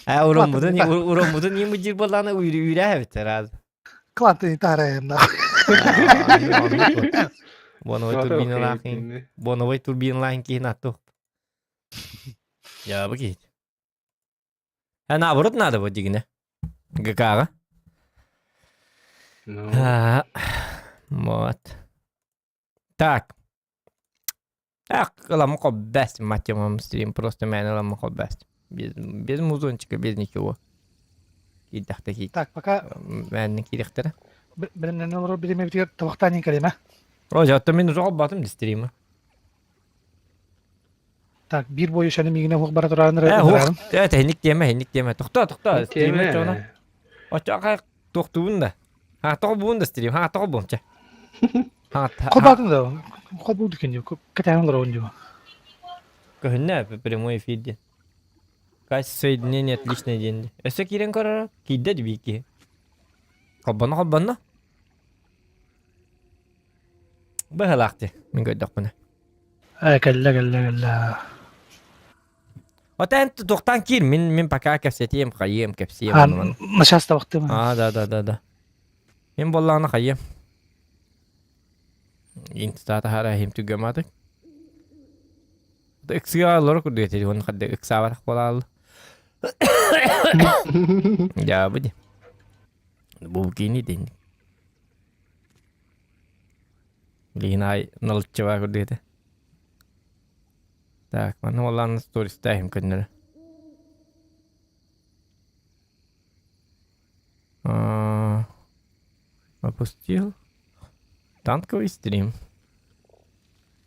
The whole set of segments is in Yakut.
Э уроммутун уроммутун имудир болланы үйрэ эбиттер аз. Клантын таарайымна. Боновой турбиналаахин. Боновой турбиналаахин киһин атту. Я бу киһи. Э наоборот надо вот дигине. ГК-га. Ну. Вот. Так. Ах, ламако бест, мать вам стрим, просто мен ламако бест. Без, без музончика, без ничего. Киирдэхтэ киит. Так, пока Мээннин киирэхтэрэ. бэлэмнэнэн олорор бириэмэбитигэр табахтаан иһин кэлиэмэ. Ой, оттон мин уже холбоотум ди стримы. Так, биир бою шаны миигинэ уох бара турарын Э, уох, э, тэһинник тиэмэ, тэһинник тиэмэ. Тохтоо, тохтоо, стримы чоно. Оччо туохтуубун да. Ха, тоҕо буун да стрим, ха, тоҕо буун, чэ. Ха, Холбоотум да, холбуу дикин дии, кэтээн олоробун дии. Көһүннэ прямой эфир диэн. Качество соединения отличное диэн. Өссө киирэн көрөр, киирдэ дии киһи. Холбонно, холбонно. Быһалаах дии, мин көрдөхпүнэ. Э, кэллэ, кэллэ, кэллэ. Ота эн туохтан киир, мин мин пока кэпсэтиэм, хайыам, кэпсиэм. А, на сейчас табахтым. А, да, да, да, да. Мин буоллаҕына хайыам. Инстата хараһим түгэматык. Ыксыга олору курдук телефон хадда ыксаабатах буолааллы. Дьаабы ди. Бу кини дин. Билигин ай налыччыба курдук этэ. Так, манна уоллаан стористаахым көннөрө. Опустил. Танковый стрим.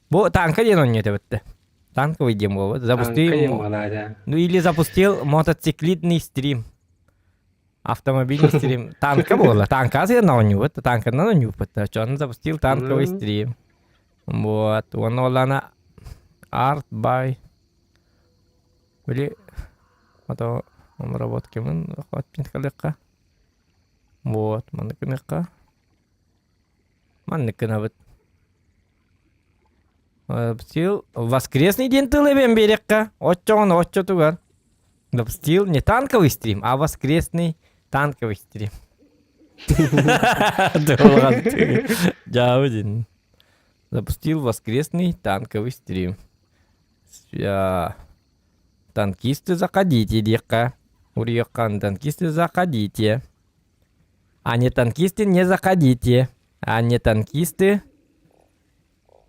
Бу танка диэн оонньуу этэ Танковый диэн буолбут. Запустил. Ну или запустил мотоциклитный стрим. Автомобильный стрим. Танка буолла. Танка сыйан оонньуубут. Танканан оонньууппут. Чон запустил танковый стрим. Вот. Уонна олана Art by Били ото обработкабын хватпин Вот, маннык гыныахха. Маннык гынабыт. Запустил воскресный день тыл эбэн биэриэххэ. Оччоҕун оччотугар. Запустил не танковый стрим, а воскресный танковый стрим. Дьаабы Запустил воскресный танковый стрим. Танкисты, заходите, диэххэ. Уруйаххан, танкисты, заходите. А не танкисты, не заходите. А не танкисты,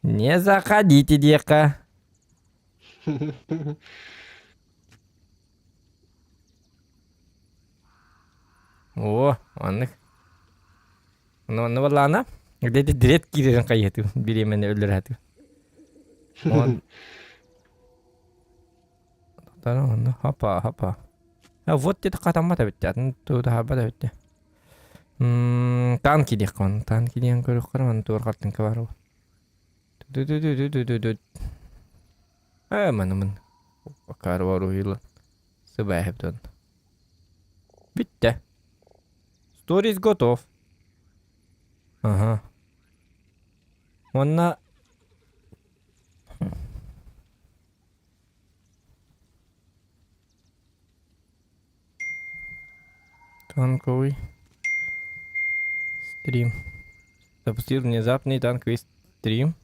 не заходите, диэххэ. О, маннык. Ну, онно буоллаҕына, где-то дирет киирэрин хайыһытыы, бириэмэни өллөрөһөтүү. Он онно хапа хапа. Вот где-то хатаммат эбит атын тутаһарбат эбит Танки диэххэ онно танки диэн көрүөххэ манна туор хартыҥка баар Ээ маны мын акаары уруһуйла сыбээһэбит онно. Бүттэ. Сторис готов. Ага. Уонна Танковый стрим. Запустил внезапный танковый стрим.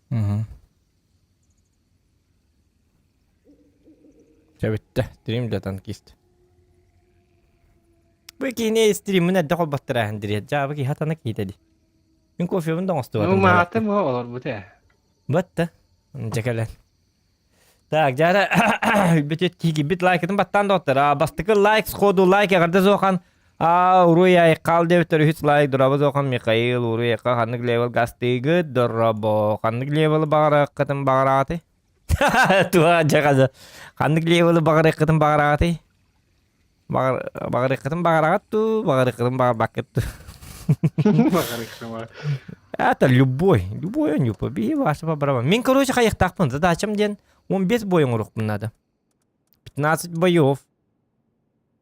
Угу. Чэ бүттэ. Стрим для танкист. Бу киинэ стриммин эрдэ холботтарааһын дириэт. Дьаабы киһи хатана киитэ ди. Мин кофебын да оҥостубатым. Ну, маатым олорбут ээ. Батта. Дьэ кэлэн. Так, дьара бүтүт киһи лайкытын баттаан доҕоттор. Бастакы лайк сходу лайк эҕэрдэ зохан А уруй айхал диэбиттэр үһүс лайк дорообо зохан Михаил уруй айхал ханнык левел гастыыгыт дорообо ханнык левелы баҕарыаххытын баҕараҕытый туа дьэ ханнык левелы баҕарыаххытын баҕараҕытый баҕарыаххытын баҕараҕыт дуу баҕарыаххытын баҕарбаккыт дуу Баҕарыаххытын Это любой, любой онньупа, биһи ваша по барабан. Мин, короче, хайыахтаахпын, задачам диэн 15 бой оҥоруохпун надо. 15 боев.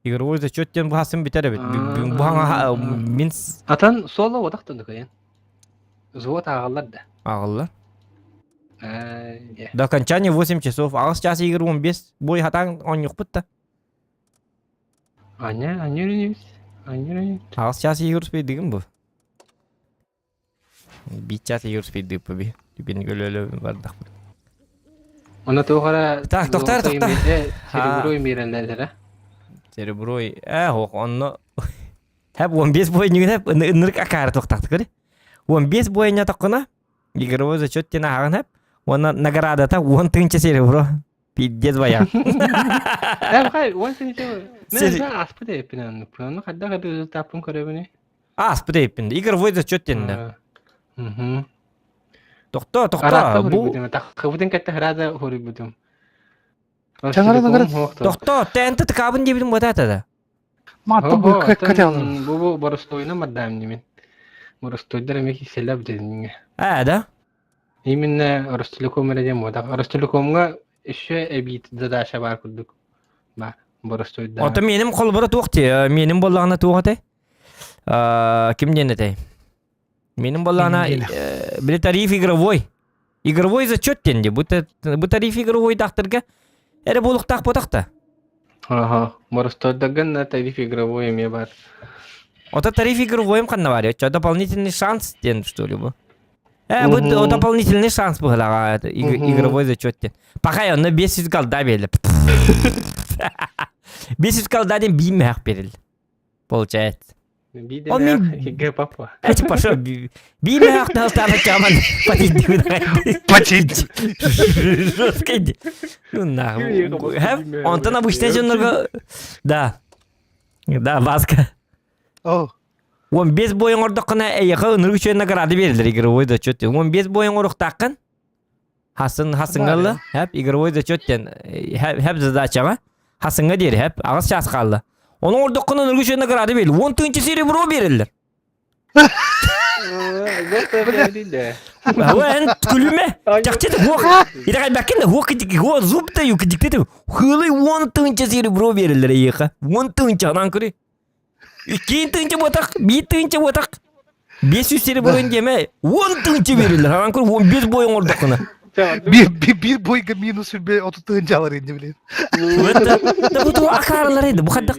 Игровой зачет диэн быһасын бүтэр эбит. Бу мин Атан соло отахтан кыйын. Взвод ааҕаллар да? Ааҕаллар. До окончания 8 часов. Аҕыс час игр 15. Бой хатаан оонньуохпут да. Аня, аня үрүнүбүт. Аня үрүнүбүт. Аҕыс час игр успейдыгын бу. Биир час игр успейдыыппы би. Түгэн көлөлө бардахпыт. Оны туох эрэ Так, тохтоор, тохтоор. Серебро имиэрэллэр Серебро, э, онно Хэп 15 бойнугун хэп ынырык акаары туохтаахтык 15 бойня тоххуна игровой зачет диэн ааҕан хэп уонна наградата 10 тыһыынча серебро пиздец баян Э, 10 тыһыынча мен ааспыт эппин оннук ону хайдах результаппын көрөбүнүй ааспыт эппин игровой зачет диэн тохто тохто бу таххыбытын кэтте хыраада хоруйбутум тохто тнт тыкаабын диэбитим буотаата да Маатта бу кэтэлин. Бу бу боростуойна мадам нимин. Боростуойдар эмиэ киселэ бдениҥэ. Аа да? Именно Ростелеком эрэ диэн буотах. Ростелекомҥа еще эбиит задача баар курдук. Баар боростуойдар. Ото меним холборо туох ти? Меним боллаҕына туох этэй? Ким диэн этэй? Меним боллаҕына били тариф игровой. Игровой зачет диэн дии. Бу тариф игровой дактырга эрэ буолуктаах ботах да. Ага, боростуойдаргын на тариф игровой эмиэ бар. Ото тариф игровойым ханна бар? Чо дополнительный шанс диэн что ли бу? Э, бу дополнительный шанс быһылаҕа игровой зачет диэн. Пахай онно 500 голда берилди. 500 голда диэн биир мөһөх берилди. Получается. Он мин... папа. Эти пошел. Би мөһөх тастаана чаман патиддибин. Патид. Жестко иди. Ну нахуй. Онтон обычно дьоннорго... Да. Да, Васка. О. 15 бойын ордоххуна эйэхэ ынырык үчүгэй награда берилер игровой зачет. 15 бойын оруктааххын Хасын хасыҥҥа хэп игровой зачет диэн хэп задачаҕа хасыҥҥа диэри хэп аҕыс чаас хаалла. Ону оҥордоххуна ынырык үчүгэй награда берил. 10 тыһыынча серебро бериллэр. Эн күлүмэ. Чахчы хуох. Итэҕэйбэккин да хуох хуох зуб даю кидиктетим. Хылый 10 тыһыынча серебро бериллэр эйиэхэ. 10 тыһыынча анан көрүй. Иккиин тыһыынча буотах, биир тыһыынча буотах. 500 серебро диэмэ 10 тыһыынча бериллэр. Анан көр 15 бой оҥордоххуна. Биир бойга минус сүрбэ 30 тыһыынча алар инде билин. Да бу туох акаарылар edi. Бу хадда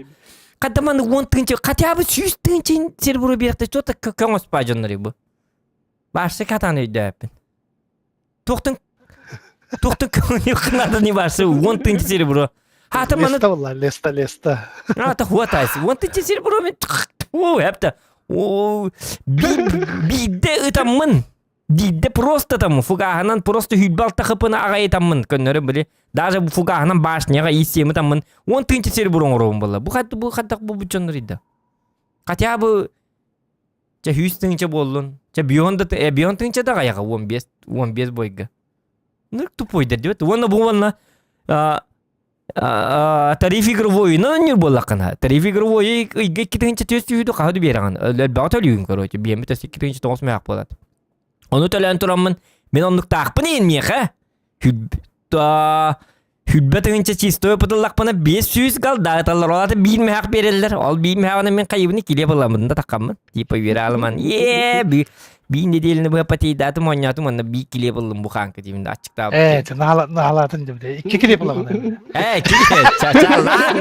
хадда маны 10 тыһыынча хотя бы 100 тыһыынча серебро биэхтэ что-то көҥөс дьоннор бу. Баарсы катан өйдөөппүн. Туохтан туохтан көҥүл не барсы 10 тыһыынча серебро. Хата маны Леста буолла, леста, леста. Ата хуатайс. 10 тыһыынча серебро мен О, эпта. О, биирдэ ытаммын. Биирдэ просто там фугаһынан просто хүлбал тахыпына аҕай ытаммын көннөрү били даже фугаһынан башняға иссиэмы таммын 10 тыһыынча серебро оҥоробун буолла. Бу хат бу хаттах бу буччоннор идда. Хотя бы чэ 100 тыһыынча буоллун. Чэ бион да бион тыһыынча да аҕайаҕа 15 15 бойга. Ну тупойдар диэбит. Уонна бу уонна тариф игровойунан онньуур буоллаххына тариф игровой ыйга икки тыһыынча түөс түһүүтү хаһы биэрэҕин элбэҕи төлүүгүн короче биэммит өссө икки тыһыынча тоҕус мөһөөх буолат ону төлөөн тураммын мин оннуктаахпын иин миэхэ хүлбэ тыһыынча чистой опытыллахпына 500 гал дааталлар ол аты биир мөһөөх биэрэллэр ол биир мөһөөҕүнэн мин хайыбыны килиэп ыламмын да таххаммын типа үөрэ аламан е биир неделяны быһа патейдаатым оонньоотум уонна биир килиэп ыллым бухаанка диибин да аччыктаабыт Ээ, наһалаатын дебде. Икки килиэп ыламын. Ээ, килиэп, чачалаан.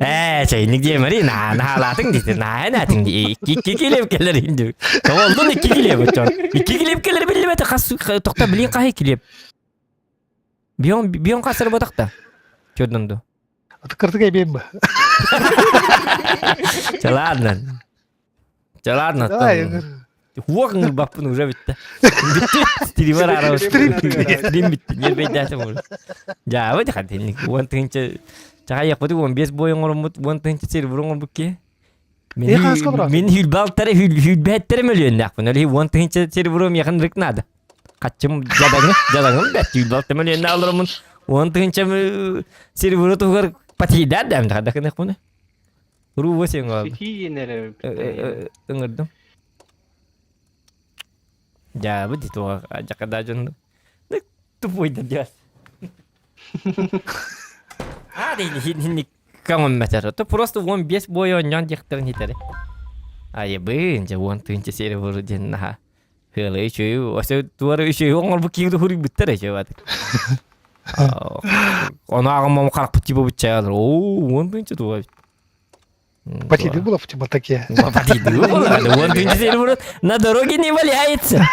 Ээ, чайник диэмэри, наһалаатыҥ дии, наһанаатыҥ дии. Икки килиэп кэлэр инди. Тоҕолдун икки килиэп оччон. Икки килиэп кэлэр биллибэт, хас тохто билин хаһы килиэп. Бион бион хасыр ботахта. Чөрдөн ду. Кыртык эбиэм ба. Чэ ладно. Чэ ладно. Давай. Хуох ыңырбаппын уже бүтті. Бүтті. Стример арабы. Стрим Стрим бүтті. Нербейдәтім уже. Жабы дихатинник. 10 тыһыынча чахайяқпыты 15 бой оҥороммут 10 тыһыынча серебро оҥорбут ки. Е, хаска брат. Мин хүлбалтары хүлбэттэрим өлүөннэхпин. Өлү 10 тыһыынча серебро миэхэн рык надо. Хаччым жадаҥы, жадаҥым бэт хүлбалтым өлүөннэ алырымын. 10 тыһыынча серебро туһугар патийдаар дэм дахадакынахпыны. Ру 8 ол. Ситии эрэ. Ыҥырдым. Дьаабы дии туох дьакада дьон тупойдар диэс. А дии хинник көҥөммөтөр. То просто 15 бой оонньоон диэхтэрин хитэри. Айыбын, дьэ 10 000 серия буолу диэн наһаа. Хыалай үчүгэй, өсө туора үчүгэй оҥорбут киһи хуруйбуттар эчэ бат. Ону ааҕым харахпыт типа буччаалар. Оо, 10 000 туга. Потиды было в такие. Потиды было, 10 000 серия буолу. На дороге не валяется.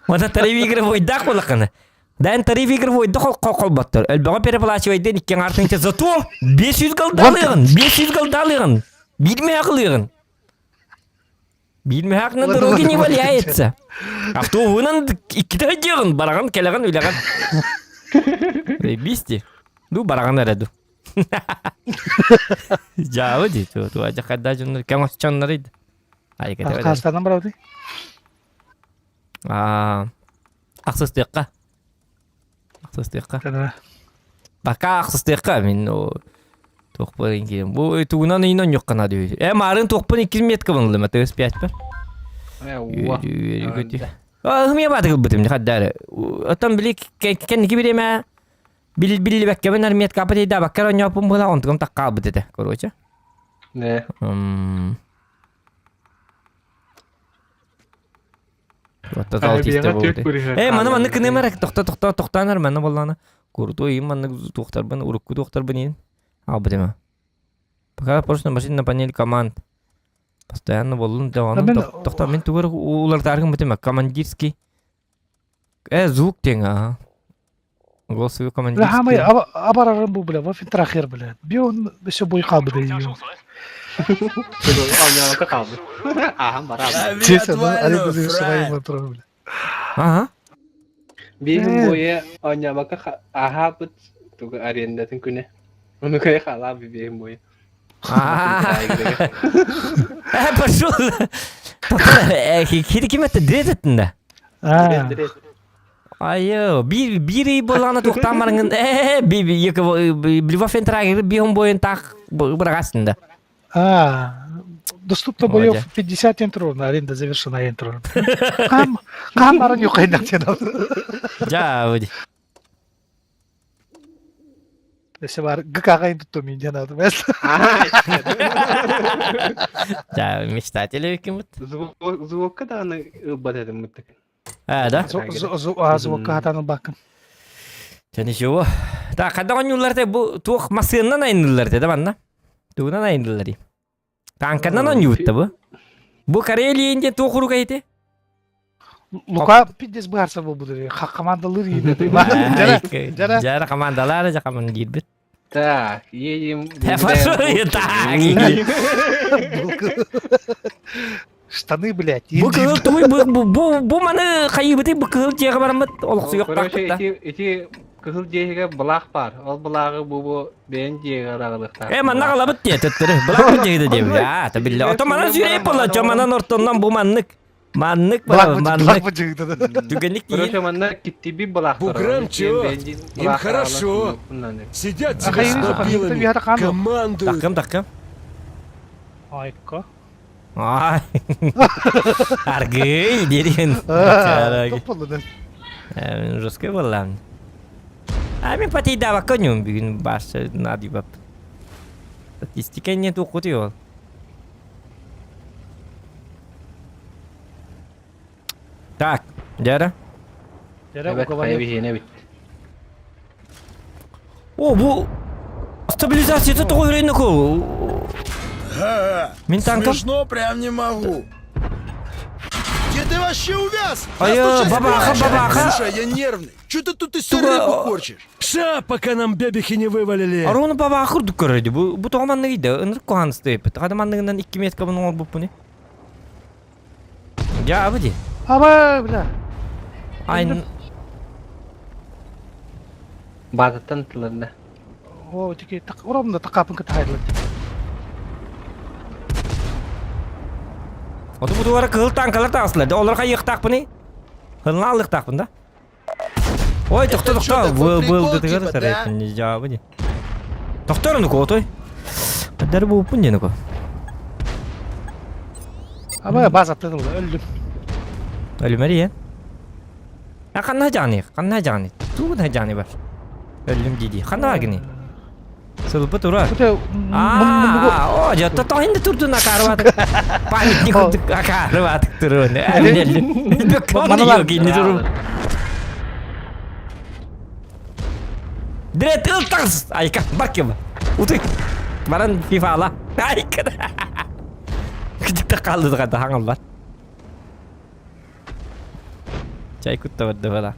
Вот тариф игры войдах булаканы. Дан тариф игры войдах холбаттар. Элбэҕи переплачивайден иккен артынча зато 500 голдалыгын, 500 голдалыгын. Билме акылыгын. Билмэһэх на дороге не валяется. Автобуһунан иккитэ сылдьыаҕын, бараҕын, кэлэҕин, үлэҕин. Бисти. Ду бараҕын эрэ ду. Дьаабы дии, туа дьахайда дьоннор кэм оччоннорый. Хастанан барабыты? Аа, ахсыстыахха. Ахсыстыахха. Пока ахсыстыахха мин туохпун киирэн. Бу тугунан ыйын онньукка наада үһү. Э маарын туохпун иккис метка ыллым ТС 5 пер. Хымия бааты кылбытым хаддары. Оттон били кэнники бириэмэ биллибэккэбин армиятка апатейдаабаккар онньооппун була онтугум таккаалбыт этэ короче. Не. Э, маны маннык кыныым эрэ тохто тохто тохтоон эр манна буоллаҕына курутуой им маннык туохтарбын урукку туохтарбын иин аалбыт има. Пока просто машина на панель команд. Постоянно боллун даҕаны тохто мин тугар улартааргын бутима командирский. Э, звук тең аха. Голосовой командирский. Хамай абарарым бу бля, во финтрахер бля. Бион все бой қалды да. Қалды. Ахан барам. Ага. Биһин бойа оонньообокко аһаабыт тугу арендатын күнэ. Ону кое халаа биһин бойа. Пошел. Кири ким этте дрет еттин да? Айы, биир биир ый буоллаҕына туохтаан бараҥҥын ээ би би Блюва Фентрагер биһун бойун таах быраҕасын да. А, доступно боев 50 интро, аренда завершена интро. Кам кам баран юкайнак тенал. Жа, выди. Если бар ГК инту меня надо. Да, мечтатели кимут. Звукка даҕаны ылбат этим мыттык. А, да? Звукка хатан ылбаккын. Чэ, ничего. Так, хадда оонньууллар те бу туох массыыннан айныллар те да манна? Тугунан айныллар Танканан оонньуутта бу. Бу Карелия диэн туох уруга ити? Лука пиздец быһаарса буолбут командалыыр иһин. Жара командалар жа командирбит. Так, едем. Так. Штаны, блядь. Бу кыһыл тугуй бу бу бу бу маны хайыбыты бу кыһыл дьиэҕэ бараммыт олохсуйуохтаахпыт да. Короче, ити кыһыл дьиэһигэ былаах баар. Ол былааҕы бу бу бэйэн дьиэҕэ араҕалыахтаах. Э манна аҕалабыт диэ төттөрү. Былаах дьиэһитэ диэбит. Аа, та биллэ. Ото манан сүүрэй буолла. Чо манан ортоннон бу маннык. Маннык маннык. Түгэнник Короче, манна киттиби былаахтар. Буграм чё? Им хорошо. Сидят себе с бабилами, командуют. Такым, такым. Айка. Ай. Аргый, дерин. Жесткий буоллаан. А мен патейдаабакка ньум бүгүн баасы наадыйбап. Статистика не туоххутуй ол. Так, дьара. Эбэт хайа биһиэнэ эбит. О, бу стабилизацията тоҕо үрейнеко? Мин танкам. Смешно, прям не могу. Где ты вообще увяз? Ай, бабаха, бабаха. Слушай, я нервный. Че ты тут из рыбу корчишь? Ша, пока нам бебехи не вывалили. Арону бабаха курдук көрөдү. Бу бу тоҕо манныгый да? Ынырык куһаан ыстыйыппыт. Хада манныгынан 2 метка буну оҥорбуппуни. Дьаабы дии. Аба, бля. Айн Баататтан тылларда. О, тики так уромда такапын кытайдылар. Оту бутугара кыһыл танкалар таҕыстылар. Олор хайыахтаахпыный? Хылна алыахтаахпын да? Ой, тохто, тохто. Был, был, дытыгар тарайпын, дьаабы дии. Тохтор ну отой. Дар бууппун диэн ко. Аба база тыдылла өлдүм. Өлүмэр А ханна жааны? Ханна жааны? Тугу да жааны бар. Өллүм дии дии. Ханна бар гини? Сылбы турар. Аа, о, дьэ, тоһин да турдун акаарыбатык. Памятник курдук акаарыбатык турун. Манала турун. Дрет ыл тахс! Айка, бар кем. Утуй. Баран фифала. Айка. Кытта қалды қата хаңаллар. Чай кутта барды бала.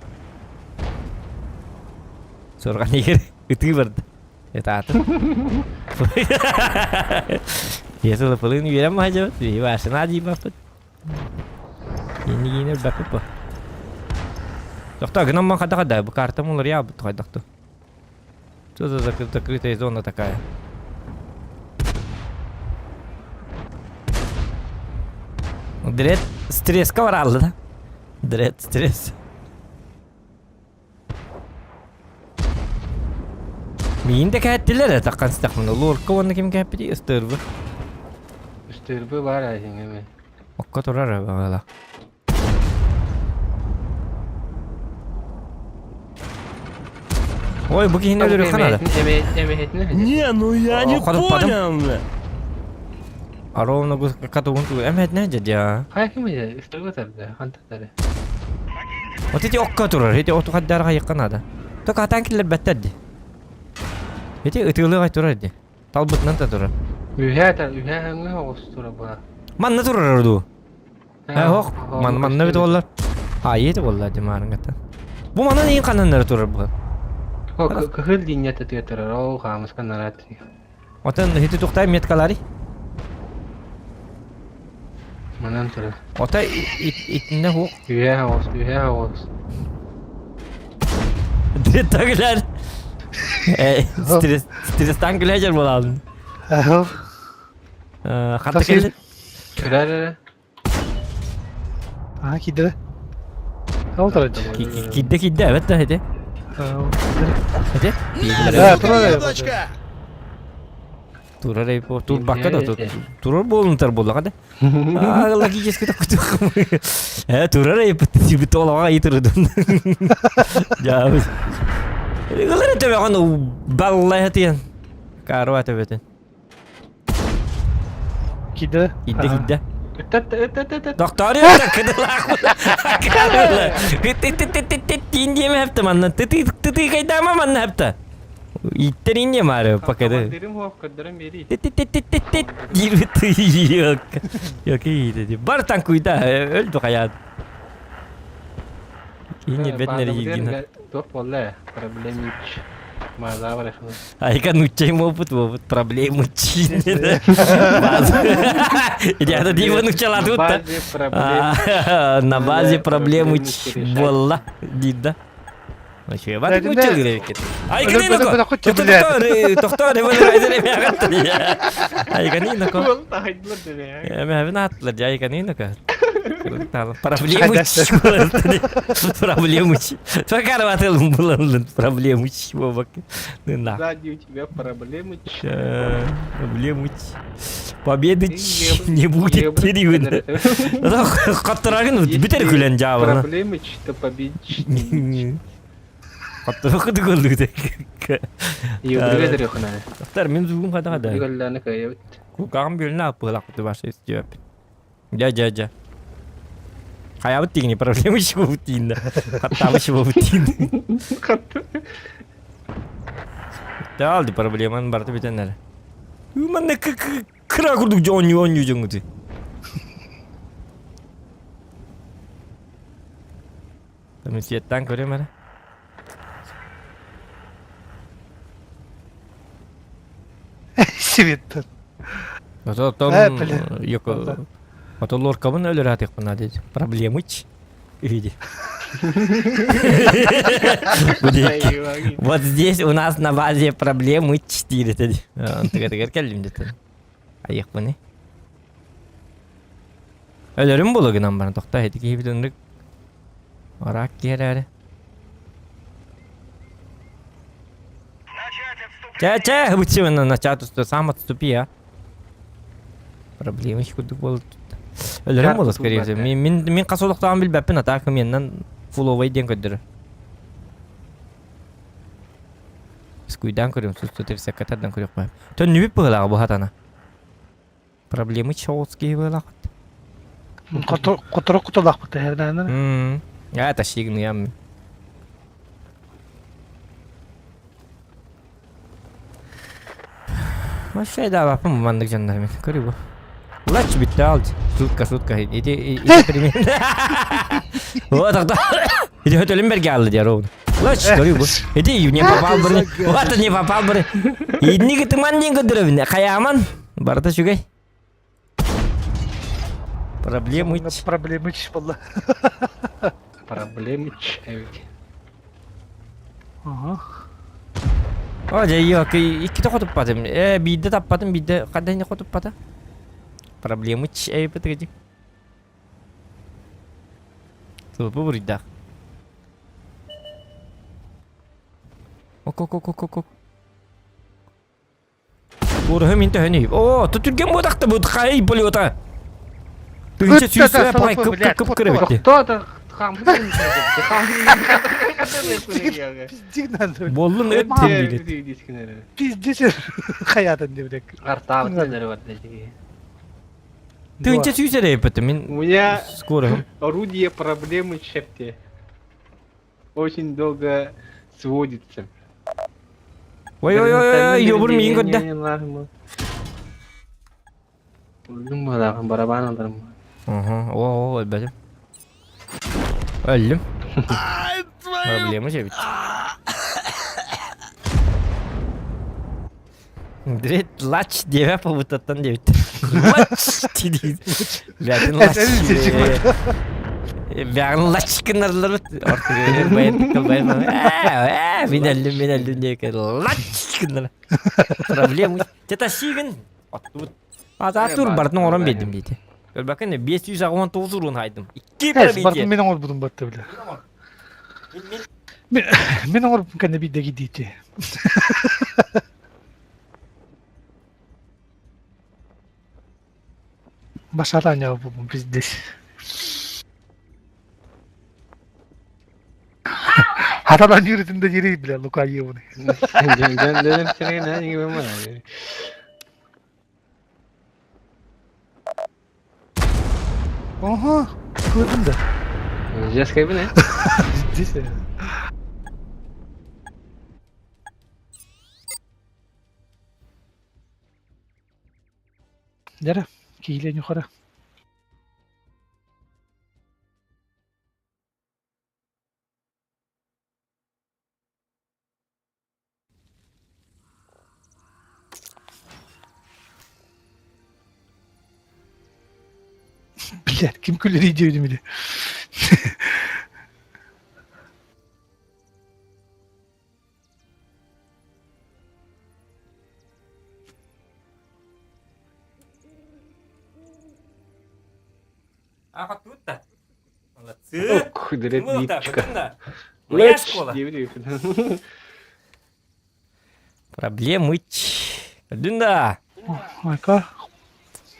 Сорған егер ытыы барды. Это атын. Если лапылын үөрэн маһдьабыт, биһи баасына диибаппыт. Инни киинер баппыт бу. Тохто, гынан ман хада хада, бу карта мулар я бут хайдахту. Что за закрытая зона такая? Дред стресска баралды да. Дред стресс. Миин да кэһэттилэр ээ таххан сытахпына. Лорка уонна ким кэһэппитий ыстыырбы. Ыстыырбы баар ээ Окко турар баҕала. Ой, бу киһини өлөрүөххэ наада. Не, ну я не понял. А ровно катугун ту эмэтне дядя. Хайа ким ыстыырбы тарда, ханта тары. Вот эти окко турар, эти оту хаддарга якка надо. Только атан киллер беттер ди. Эти ытыылыга турар ди. Талбытынан та турар. Үһэ та үһэ хаңга оҕус тура була. Манна турар ду. Э ох, ман манна бит оллар. А, ети болла ди марынгата. Бу манан ең кананнары турар бу. О, кыһыл линия тытыа турар, ол хаамыска нарат. Отон хити тухтай меткалари. Манан турар. Ота итинне хук. Үһэ оҕус, үһэ оҕус. Тагылар. Э, стресс, стресстан күләҗер буладын. Хатта кел. Көрөр эрэ. Аа, киирдэ. Ол турар. Киирдэ киирдэ, эбэт да ити. Ити? Да, турар. Яблочко! Турар эй, турбакка да турар буолунтар буоллаҕа да. А, логически так Э, турар эй, тибит олаҕа итырдын. Я. Ылар төбөҕөн баллай хатыян. Карва төбөтүн. Киирдэ. Киирдэ киирдэ. Ыт-ыт-ыт-ыт. Доктор Тиин диэме хэпте манна. Тыты тыты кайдама манна хэпте. Иттерин не мары покады. Командирым хуох көрдөрөн биэрии. Тит-тит-тит-тит. Yok iyi dedi. Бар танкуйда өлдү хаят. Кини бетнери гина. Туох буолла ээ? Проблемич. Маазаабар эхлэ. Айка нуччай опыт опыт проблемы чини. Рядом диво нучала тут. На базе проблем. На базе проблемы буолла дида. Вообще, бат Дәдінде- нучал керек. Айка Өліп- не өліп- ноко. өліп- өліп- Тохтор, тохтор, Айка не ноко. Ол тахайдылар дебе. Эме аттылар, жайка не ноко. Проблемы Проблемы. Твакарватыл булан проблемы чего На. Сзади у тебя проблемы. Проблемы. Победы не будет терибин. Каттырагын битер күлен жабына. Проблемы что победить. Каттыракы көлдүк. Югрыга дөрөхүнэ. Тар мен зугум хада хада. Югалланы кайып. Кукагым бөлүнө апылак башы истеп. Жа жа жа. Хаябыт тигини проблема чего тиин. Хаттабы чего тиин. Алды проблеманы барды битеннер. Манна кыра курдук жон жон жоңути. Комиссияттан көрөм эле. Сибиттен. Ото Э, бля. Йоко. Ото лоркабын өлөр атык дейт. Проблемыч. Види. Вот здесь у нас на базе проблемы 4 dedi. Тыгыр келдим dedi. Айык буны. Өлөрүм болу гынан бана токта эти кийип өнрүк. Арак керәре. Чэ чэ, бутчы на чату сам отступи, а. Проблемы курдук болду. Өлөрүм болу, скорее всего. Мин мин мин касолуктаган билбеппин, а так менен фуловый ден көддөр. Скуйдаан көрүм, сусту тардан көрүөх Төннүбүт быһылааҕа бу хатана. Проблемы чоҕус киһи быһылаахпыт. Которо куталаахпыт эһэрнээнэ. Я тащигныям. Вообще да, лапым маннык дьоннор мен. Көрү бу. Лач бүттэ алды. Шутка, шутка. Ити ити примерно. Вот тогда. Ити хөтөлүм берге алды дия ровно. Лач, көрү бу. Ити не попал бы. Вот не попал бы. Идни кытыман диэн көрдөрөбүн. Хайааман. Барыта үчүгэй. Проблемыч. Проблемыч болла. Проблемыч эбит. Ага. О, дьэ, yok, иккитэ хотуппатым. Э, биирдэ таппатым, биирдэ ханна не хотуппата. Проблемыч эбит Тылбы буруйдаах. Ок, ок, ок, ок, ок. Уруһу мин төһөнүй? О, түргэн буотахта бу хай полета. Тыһынча сүүс пай кып кып кып кыры Кто-то Боллун өт диэн Пиздец хаятын диэбитек. Тыһынча сүүс эрэ эппитим мин. У меня скоро орудие проблемы шепте. Очень долго сводится. Ой ой ой ой, ёбур миин көрдө. Өлдүм балагын барабан аларым. Ага, о, о, өлбөтүм. Өлдүм. Проблема же ведь. Дрет лач диэбэ побутаттан диэбит. Лач диди. Бэҕин лач. Бэҕин лач гыннарылар ортугар байын кылбайын. Ээ, мин өллүм, мин өллүм диэки лач гыннар. Проблема. Тетасигин. Оттубут. Атаатур бартын оҥорон биэрдим диэти. Көрбөккүн 589 уруун хайдым. Икки Бартын мен оҥорбутум батта биле. Мин оҥорбутум кэннэ биирдэ киирдиити. Башата бугун пиздец. Хатадан yürütün de yürü bile Luka yığını. Oha, көрдүм да. Жескайбын, э? Здесь. Дәрі, киілен юқары. Блядь, ким күлер идею били. А тут-то? Молодцы. Ох, Моя школа. Проблемы. Дүнда. Айка.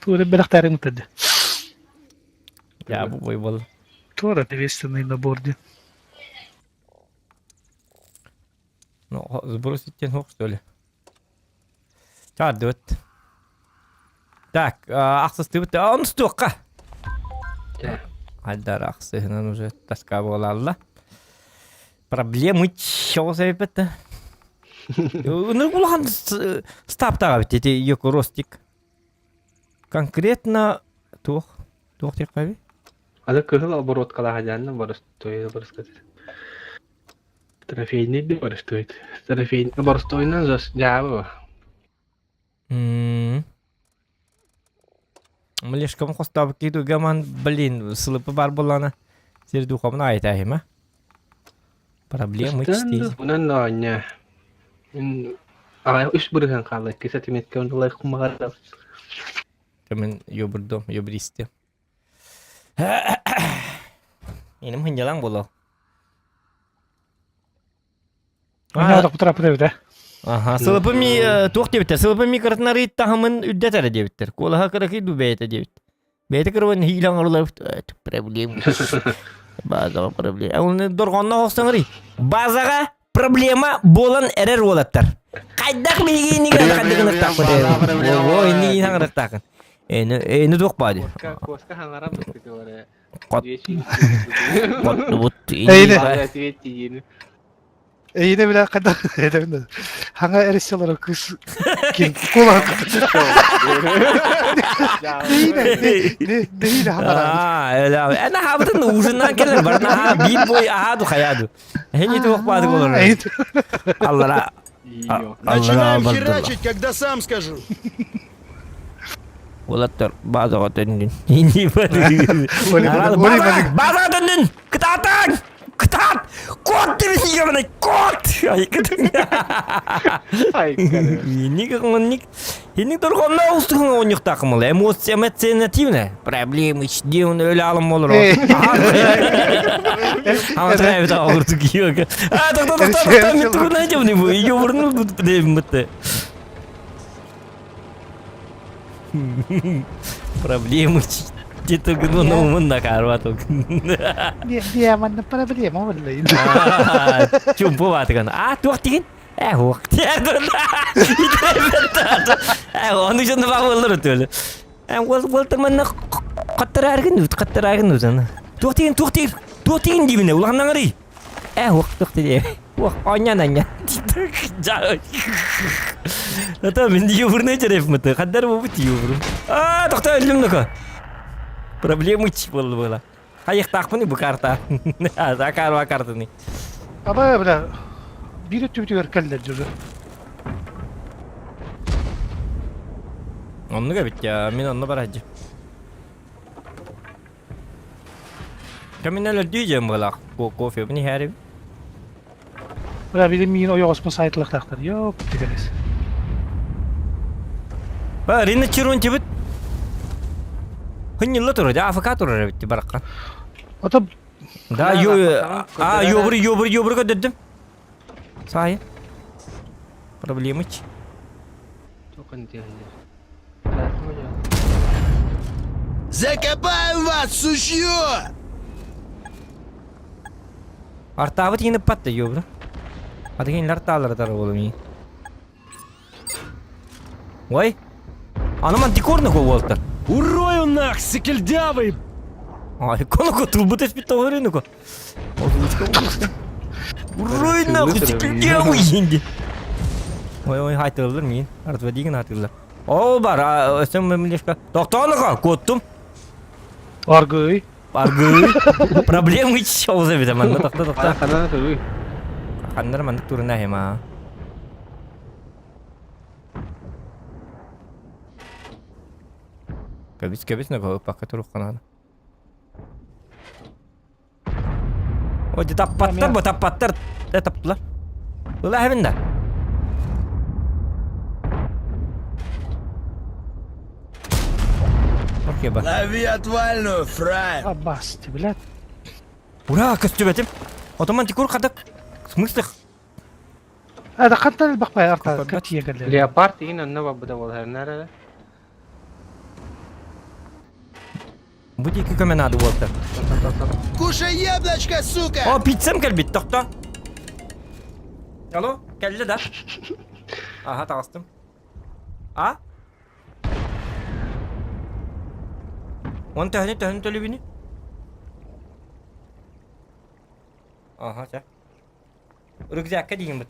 Тура бэлэхтэрин үтэрдэ. Я бу был. Тура ответственный на борде. Ну, сбросить тенок, что ли? Чардыт. Так, ахсыстыбыт. Он стуққа. Айдар ахсыһынан уже тоска буолалла. Проблемы чоҕус эбиппет. Ынырык улахан стаптаға бит ити йоку ростик. Конкретно туох туох диэх баби? Аны кыһыл оборудкалаах дьаанна боростуой боростуой. Трофейный да боростуой. Трофейный боростуойнан зас дьаабы. Млешкам хостаабыт киһи гаман блин сылыпы бар буоллаҕына сир духовно айтаахима. Проблемы чти. Унан ноонньа. Мин аҕай үс бырыһан хаалла икки сантиметрка оннулай кумаҕарда. Мен ёбурдум, ёбристи. Иним хынньалаң буолуо. Мин кутараппыт эбит Аха, сылыпы ми туох диэбиттэр, сылыпы ми кыратынары таһымын үрдэтэрэ диэбиттэр. Куолаһа кыракый ду бэйэтэ диэбит. Бэйэтэ кырабын хиилэн оҥорулар проблема. Базаҕа проблема. Оны дорҕонно оһохсоҥорий. Базаҕа проблема буолан эрэр уолаттар. Хайдах биһигинигэ хайдах ыныртаахпыт О, инни хаҥырыктаахын. Эни эни туох баadi. Куоска куоска хаҥаран быстытылар. Кот Коттубут. Эйни. Ответьте Эйине билэ хайдах этэбин хаҥа эриссэлэр кыс ким кула Дейне дейне хаҥара. Аа, эна хабытын ужиннан келер барна ха биир бой аха ду хая ду. Хени туох баады болор. Аллара Аллара Начинаем бардылар. херачить, когда сам скажу. Уолаттар базаға төннүн. Инди Базаға төннүн! Кытаатаң! Кытаат! Кот деп сиге кот! Ай кытың. Ник ник Хинник торгонна устугун оонньуктаакымыл. Эмоция эмоционативная. Проблемы дьиун өлө алым болор. Ама бит агыртык киёк. А токто токто токто мен тугун айтам бу. Иге бурну деп битте. Проблемы где-то гну умында карваток. Не, манна проблема болла. Чумпу батыган. А туох тигин? Э, уох. Э, оны жонды баг болор өтөлү. Э, ол ол таманна каттараргын, каттараргын үзен. Туох тигин, туох тигин, туох тигин дибине, улаханнан арый. Э, уох, туох тигин. Уох, оня наня. Жа. Ата мен юбурны череп мыты. Хаддар бу бит юбуру. А, токто өлдүм нука. Проблемы болду была. Хайыктаакпын бу карта. Закарва картаны. Аба бля биир өттүбүтүгэр кэллэр дьону. Оннуга бит я, мен онно бараджы. Каминелер дүйжем булак. Кофе бни хәрим. Бля били миин ойоҕоспун сайтылыктаахтар. Йоп тигэрис. Ба, рина чирон тибит. Хыннылла турар, АФК турар бит баракка. Ото Да, ё, а, ёбр, ёбр, ёбр көдөдүм. Сай. Проблемыч. Закопаем вас, сучье! Артабыт yine patты ёбр. Адыгин арталар тар болу Ой. Анаман дикорны болтар. Урою нах, секельдявый! Ай, коноко тулбут эспит тоғырыны Урой нахуй, секельдявый енді. Ой, ой, хайтылыр мин. Артва деген хайтылыр. О, бар, өсім мемлешка. Тоқтаныға, коттум. аргый. Аргы. Проблемы чоуза бит аман. Тоқта, тоқта. Ханан туруй. Ханнар мандык турына хема. Кабис кабис на кого пока турук канада. Ой, таппаттар бу таппаттар. Э таптылар. Ыла хебинда. Окей ба. Лови отвальную, фраер! Аббас, ты, блядь. Ура, көстүбэтим. Отоман тикур кадак. В смысле? Это хантан бакпай арта Көпөбөт. катия кэллэр. Леопард ин онно бабыда болар. Бу диэки көмө наада буолта. Кушай яблочко, сука! О, пиццам кэлбит, тохто. Алло, кэллэ да? Аха, таҕыстым. А? Он төһөнү төһөнү төлүбүнү? Аха, чэ. Рюкзакка диигин бут.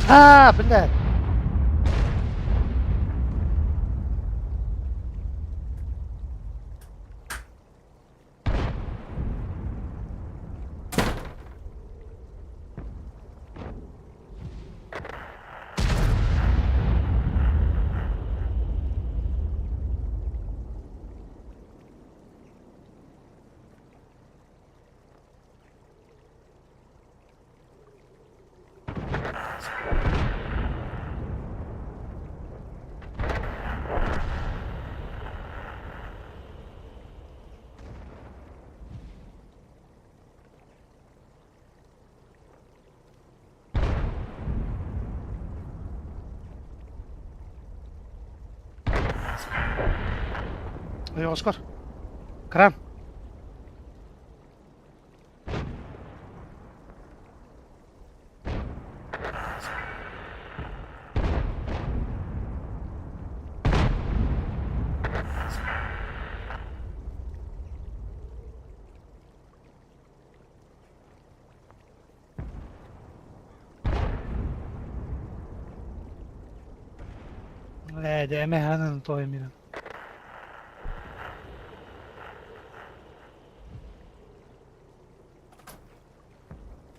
А, блядь. Ойоҕоскор. Кран. Ээ, дьэ, эмэ той минут.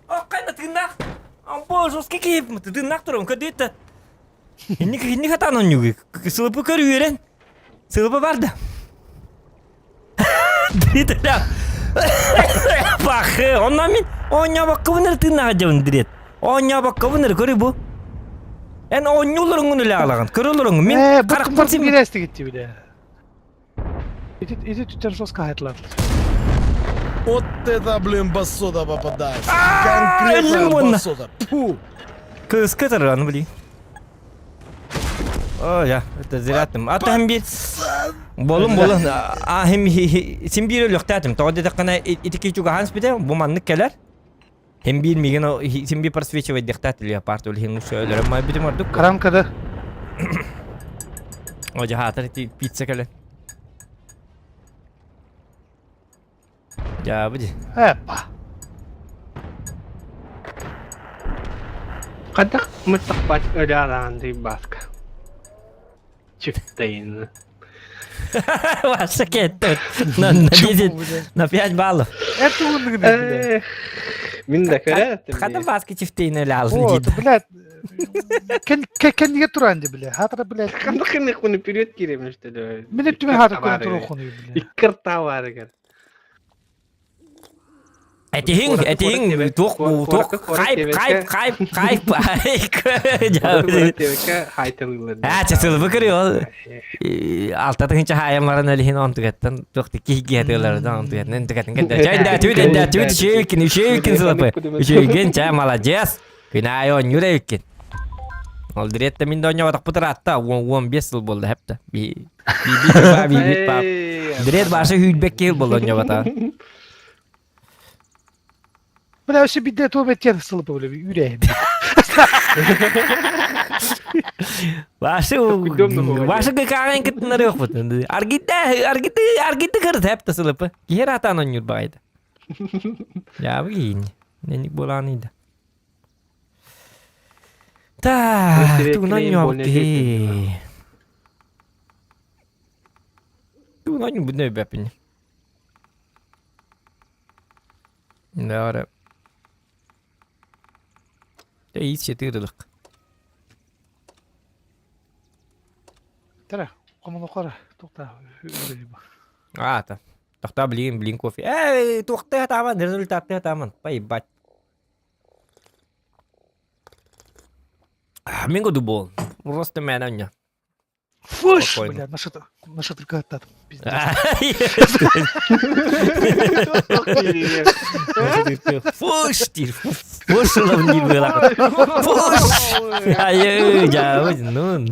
Оккайна тыыннаах. Боже, скільки тыыннаах турабын көрдүөттэ. Инник инник хатаан онньугу. Сылыпы көр үөрэн. Сылыпы бар да. Дрита. Пахы, онно мин оонньообоккобун эрэ тыыннаах дьабын дирет. Оонньообоккобун эрэ көрү бу. Эн оонньууларыҥҥын үлэ алагын, көрө олоруҥ. Мин Ээ, бу харахпын сим кимбирээстигит билэ. Ити ити түттэн сос каһатлар. Вот это, блин, басота попадается. Өллүм Конкретно уонна. басота. Фу. Кыыска тарыган били. О, я, это зря там. А там бир болун болун а хим син биир өлөхтәтим. Тоҕо диэтэххинэ ити киһи чугаһаан испитэ, бу маннык кэлэр. Хим биир мигин син биир просвечивать диэхтаат леопард өлүһүн өлөрөн майбитим ордук. Карамкада. О, жаһаатар ити пицца кэлэн. Дьаабы дии. Эппа. Хайдах мыттахпат өлө бааска. Чифтейн. Вася кетті. На, на 10, на 5 баллов. Это он бля. Мин да көрө. Хата баски чифтейн өлө алын О, дейді. блядь. Кен кен не туранды, бля. Хатра, блядь. Ханнык ханнык хуны вперед киремеш төлө. Мен түмэ хатыр көрөн туру хуны, бля. Иккер таварыгар. Этиһиҥ, этиһиҥ, туох, туох, хайп, хайп, хайп, хайп, хайп. Аа, часылы көрү ол. Алта тыһынча хаайан баран өлүһүн онтугаттан туох киһи тыылардан онтугаттан онтугаттан кэндэ. Чай да түт да түт үчүгүн үчүгүн сылапы. Үчүгүн чай молодец. Күн аайы оонньуур эбиккин. Ол диретте мин да оонньоботохпут ыраатта 15 сыл буолла хэпта. Би би би би Дирет башы хүүлбэк киһи буолла оонньобота. Бля, вообще бидде туо беттен сылып бля, үрэ. Башы башы кыкаан кыттынары yok бут. Аргитте аргитте аргитте кырт хэпта сылыпы. Киһи ратаан оонньуур баҕайда. Я бу Неник буолааныйда. Так, тугунан ньуобут киһи. Тугунан ньуобут өйбөппүн. Да, Иит сетыырылык. Тара, коммунукара, тукта, үрэ. Аата. Тохтоо билигин билигин кофе. Ээ, туохтаа тааман, результаттаа тааман. Поебать. Мин году бол. Просто мэн онньо. Фуш, Спокойно. бля, наша наша только пиздец. Фуш, диир. Фуш ылабын диир быылаах. Фуш! Айыы, дьаабы, ну.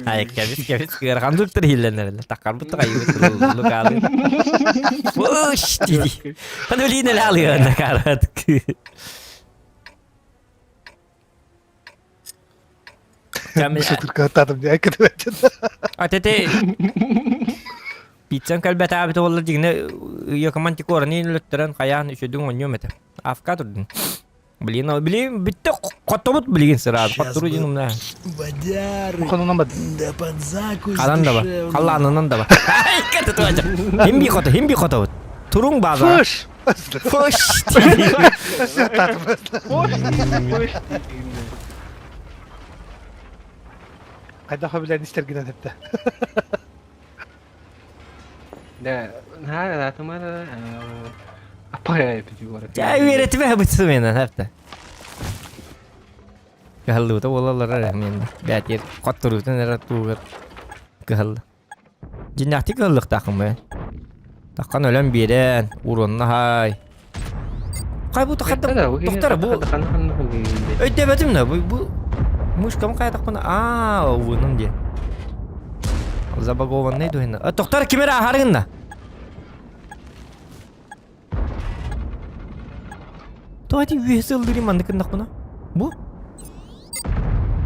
Ай, кэбис, кэбис, ыарахан дуктар иһиллэннэрэллэр. Таккарбыт айыбыт лукаалы. Фуш дии. Аны билиин эле алыган карат. Наша только татом не А тете пиццам кэлбэтээбит буолла дьиҥнэ якомантикораны өлөттөрөн хайаан үчүдүҥ оонньуом этэ. Афка турдун. Блин, блин, бүттэ хоттобут билигин сразу. Щас Хоттору бы дьин умна. Водяры. Хонунан Да под закусь Халан да ба. душевную. Халлаанынан да ба. Ай, кэтэ туача. Химби хото, химби хотобут. Туруҥ база. Фуш! Фуш. Хайдаха билэн истергинен хепте. Да, на, тамара, аппая пити Чай үөрэтимэ бытсымена хапта. Кыһаллыбыта буолаллар мен бээтиэр хотторуутун эрэ туугар кыһалла. Дьиннээхтик кыһаллыахтааххын бу Таххан өлөн биэрэн, уруонна хай. Хай бу тахарда доктор бу өйдөбөтүм да бу бу мышкам хайатахпына аа уунум диэн. Забагованный дуһина. Тохтор ким эрэ аһар гынна? Тоҕо ити үөһэ сыллыырын маннык гыннахпына? Бу?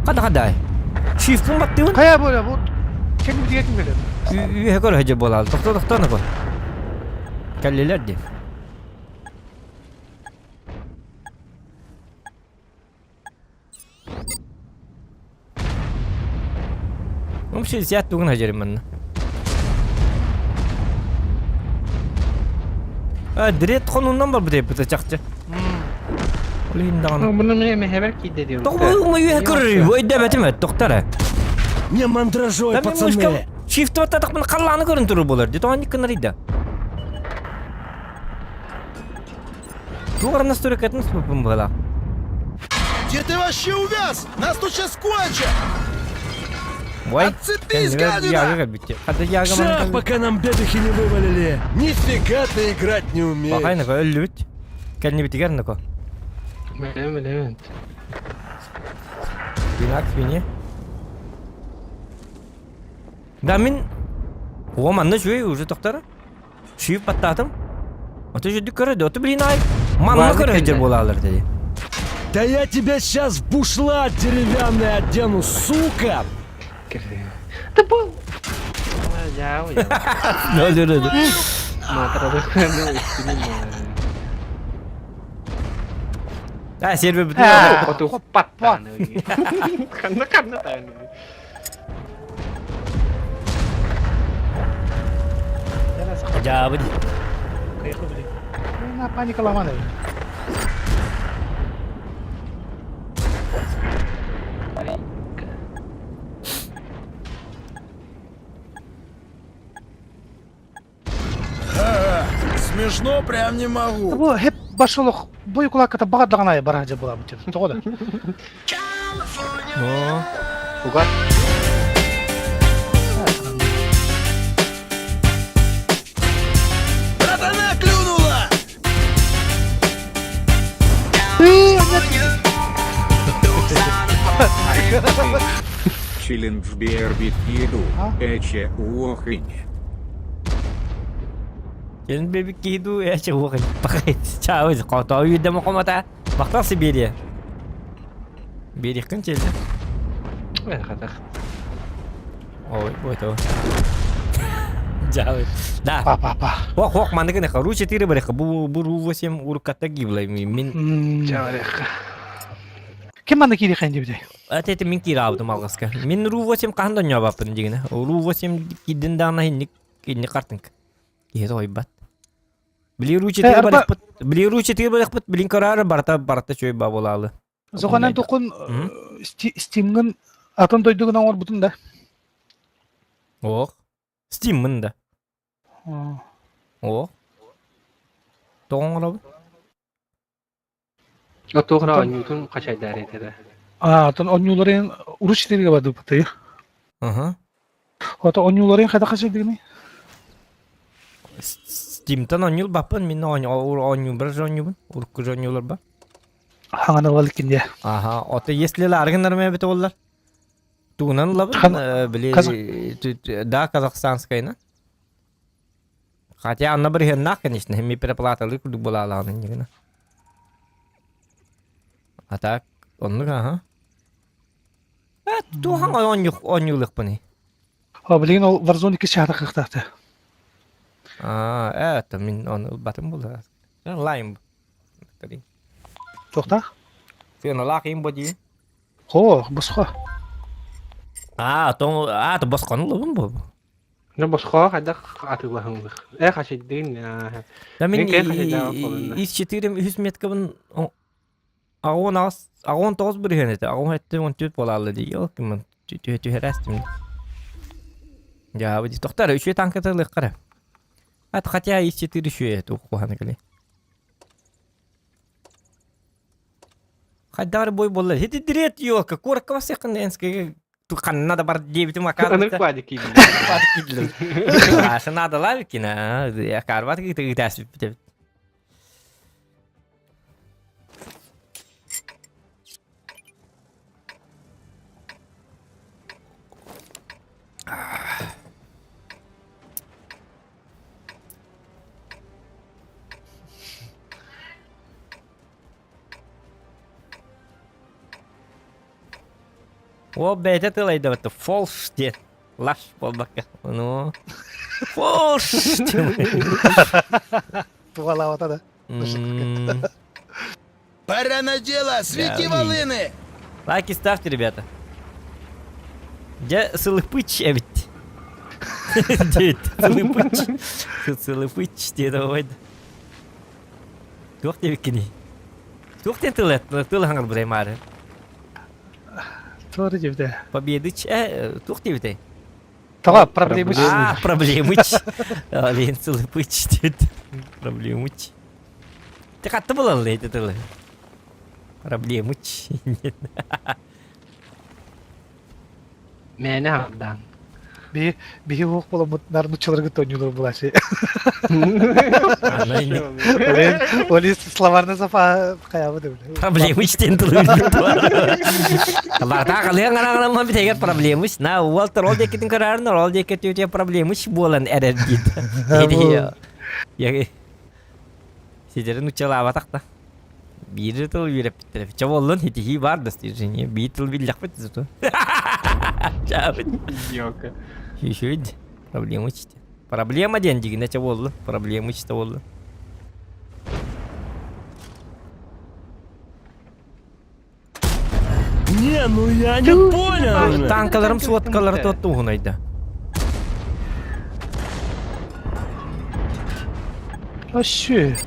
Хада хадай. Шифтын баттыыбын. Хайа бу бу кем диэтин билем. Үөһэ көрө сылдьар буолаалы. Тохто тохто нако. Кэллилэр дии. Ну, 60 тугун хажарым манна. А, дрет хонунан бар бу бу чахчы. Ол иһин даҕаны. Бұны міне мехебер кийде диyor. Тоҕо бу үйэ көрөр, өйдөбөтүм тоқтара. Не мандражой, Да мен мышка пацаны! shift баттатахпын халлааны көрөн турur болар. Дии тоҕо никкын арыйда. Туох настройкатын спупун была. Где ты вообще увяз? Нас тут сейчас кончат! Ой, Отцепись, гадина! Шах, пока нам бедухи не вывалили! Нифига ты играть не умеешь! Бахайнако өллүбүт. Кэлнибитигэр нако. Билем, билем. Бинак свиньи. Да мин О, манна үчүгэй уже тохтара. Шип баттаатым. Ото жүдүк көрөдө. Ото блин ай. Манна Бааны көрө сылдьар кэллэ. буолаалар dedi. Да я тебя сейчас в бушлат деревянный одену, сука! Да бұл. Жау, жау. Өлөрөдү. Матырады. А, сервер бүтүн. Оту паттаны. Ханна ханна таны. Жаабы. На паника ламаны. Смешно прям не могу. Бу хеп башылык бу кулакка багадаган ай бар жа була бу. Тоҕо да. О. Угар. Братана клюнула! Чилин в Бербит еду. А? Эче уохынь. Келин бебик киду эче уохын. Пахайт. Чао, кото үйдө мокомата. Мактал Сибирия. Берихкин челди. Хатах. Ой, ой, то. Жао. Да. Па па па. Ох, ох, манныгы нехо. Ру 4 барыха. Бу бу ру 8 уруката гибла. Мин Жаварых. Ким манна кири хайын дебде? Это это мин кираабытым алгаска. Мин ру 8 кахан доньобаппын дигине. Ру 8 кидин даана хинник кинни картынк. Киһи тойбат. Били ру 4 арба- барыхпыт. Били ру 4 барыхпыт. Билин карары барта барта чөй ба болалы. Зоханан тукун Steam'гын атын дойдугун оҥор бутун да. Ох. Steam мын да. Ох. Тоҕоҥоробун. Отуғра Ньютон қачайдар етеді. А, атын онньууларын уруч тирге барды бутый. Аха. Ото онньууларын хата хачайдыгыны. Steamтан онньул баппын мин онньул бір жонньубун. Урукку жонньулар ба. Хаңаны валыкин де. Аха, ото если ларгыннар ме бит олар. Тугунан лабын, били да, казахстанскайна. Хотя анна бір хеннах, конечно, ми переплаталы курдук була алааны нигина. А так, оннук, ага. А, тухан онньук, онньулыкпыны. О, билигин ол Warzone 2 чаата кыхтаахты. А, это мин оны батым булды. Лайм. Тоқтақ? Сен лах им боди. Хо, босхо. А, то, а, то босқоны лыбын бу. Ну, босқо қайда атылахыңдық. Э, қачайдын. Да мин Мен кей қачайда қолында. из 4 үс меткабын агон ас агон тоғыз бір хен ете агон хетте он төрт болалы ди йо ким тү тү херастим. Я бу тоқтар үче танкатылык кара. Ат хотя из 4 үшө ту куханы келе. Хайдар бой болlar. Хети дирет йока корка васыкын энскеге ту канна да бар дебитим акар. Аны квадик киді. Аша надо лавикина, я карват гыты гытас бит. О, бэйэтэ тыл айдабыт фолш диэн. Лаш буолбакка. Ну, фолш диэн. Тугалаабата да. Пора на дело, свети волыны! Лайки ставьте, ребята. Дьэ, сылыпыч эбит. Диэт, сылыпыч. Сылыпыч диэн ой. Туох диэбиккиний? Туох диэн тыл тыл хаҥырбытай маары? Туох диэбитэ? Победыч, туох диэбитэй? Тоҕо проблемыч? А, проблемыч. Лен сылыпыч диэт. Проблемыч. Ты хатты булаллы эти тылы. Проблемыч. Мээнэ аҕардаан. Биһи биһи уох буоламмыт нар нуччаларга тонньулар булаачы. Оли словарный запа хайабы да Проблемыч диэн тылы билбит Барта халыан араҕанамма битэгэр проблемыч. На уолтар ол диэкитин көрөөрүн ол диэки түөтүө проблемыч буолан эрэр диит. Сидерин нуччалаабатах да. Биир тыл үөрэппиттэрэ. Чэ буоллун, итиһии баар достижение. Биир тыл биллэхпит зато. Чаабыт. Идиока. Үчүгэй. Проблема чисто. Проблема диэн дигинэ чэ буоллун. Проблема чисто буоллун. Не, ну я не понял. Танкаларым сводкалары туттуһунайда. Вообще.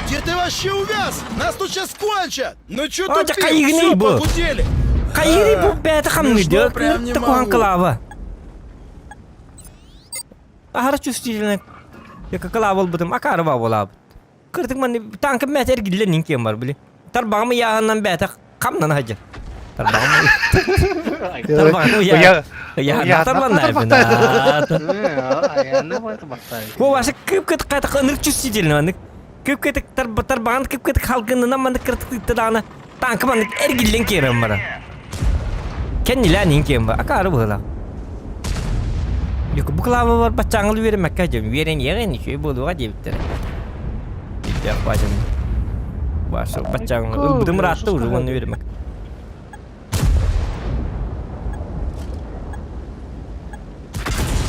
Где ты вообще увяз? Нас тут сейчас кончат! Ну чё А, тупим? хайыгын Всё, бу. погудели! Хайыгын бу бэйэтэ хамныйды. Смешно прям не Куһаҕан могу. кылааба. Аһара чувствительный. Яка кылаа буолбутум, акаары баа буолаабыт. Кырдык манны танка бэйэтэ эргиллэн инкиэн бар били. Тарбаҕым ыйааһынынан бэйэтэ хамнана сылдьар. Тарбаҕым тарбаҕым ыйаа ыйааһыннах тарбаннаайбын. Бу башы кып-кыт катык ынырык чувствительный маннык. Кып-кытык тарбаҕын кып-кытык халгынынан маннык кыртык даҕаны Танка маннык эргиллэн киирэн баран. Кэннилээн иһин киэн бар. Акаары быһыылаах. Бу клава бар баччааҥыл үөрэммэккэ дьон үөрэниэҕин үчүгэй буолуоҕа диэбиттэрэ. Өйдөөх баадьан. Башы баччааҥыл ылбытым ыраатта уже уонна үөрэммэк.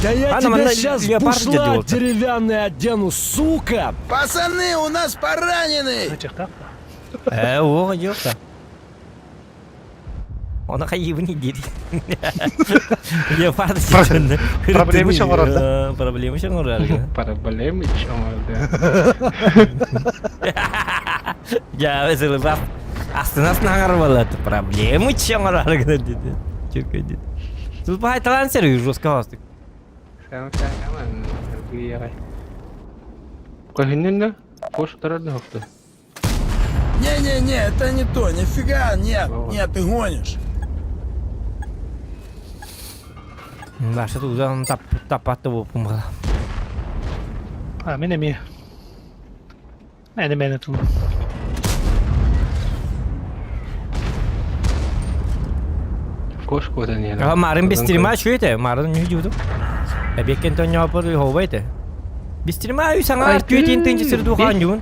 Да я А, тебя ну, сейчас леопард бушлат где-то. деревянный одену, сука! Пацаны, у нас пораненый! Ээ, уоҕа дьиэх да. Оны хайыыбын диир. Леопард Проблемы чоҥорор да? Проблемы чоҥорор. Проблемы чоҥорор. Дьэ, сылыбап. Астына астына Проблемы чоҥорор гына диди. Чүркөй диди. Сылбай талан сер жестко хостук. Көһүннүн да? Кош турар да хопты. Не-не-не, это не то, нифига, нет, нет, ты гонишь. Наша тузан тап тапатты буолпун бала. А, мин эмиэ. Мээнэ мээнэ туу. Кошку это не. А Марын бестирима үчүгэй Марын үһү Эбиэккен тонньооппор хообай этэ. Бистирима үс аҥаар түөтин тыынчы сир дуухаан дьуун.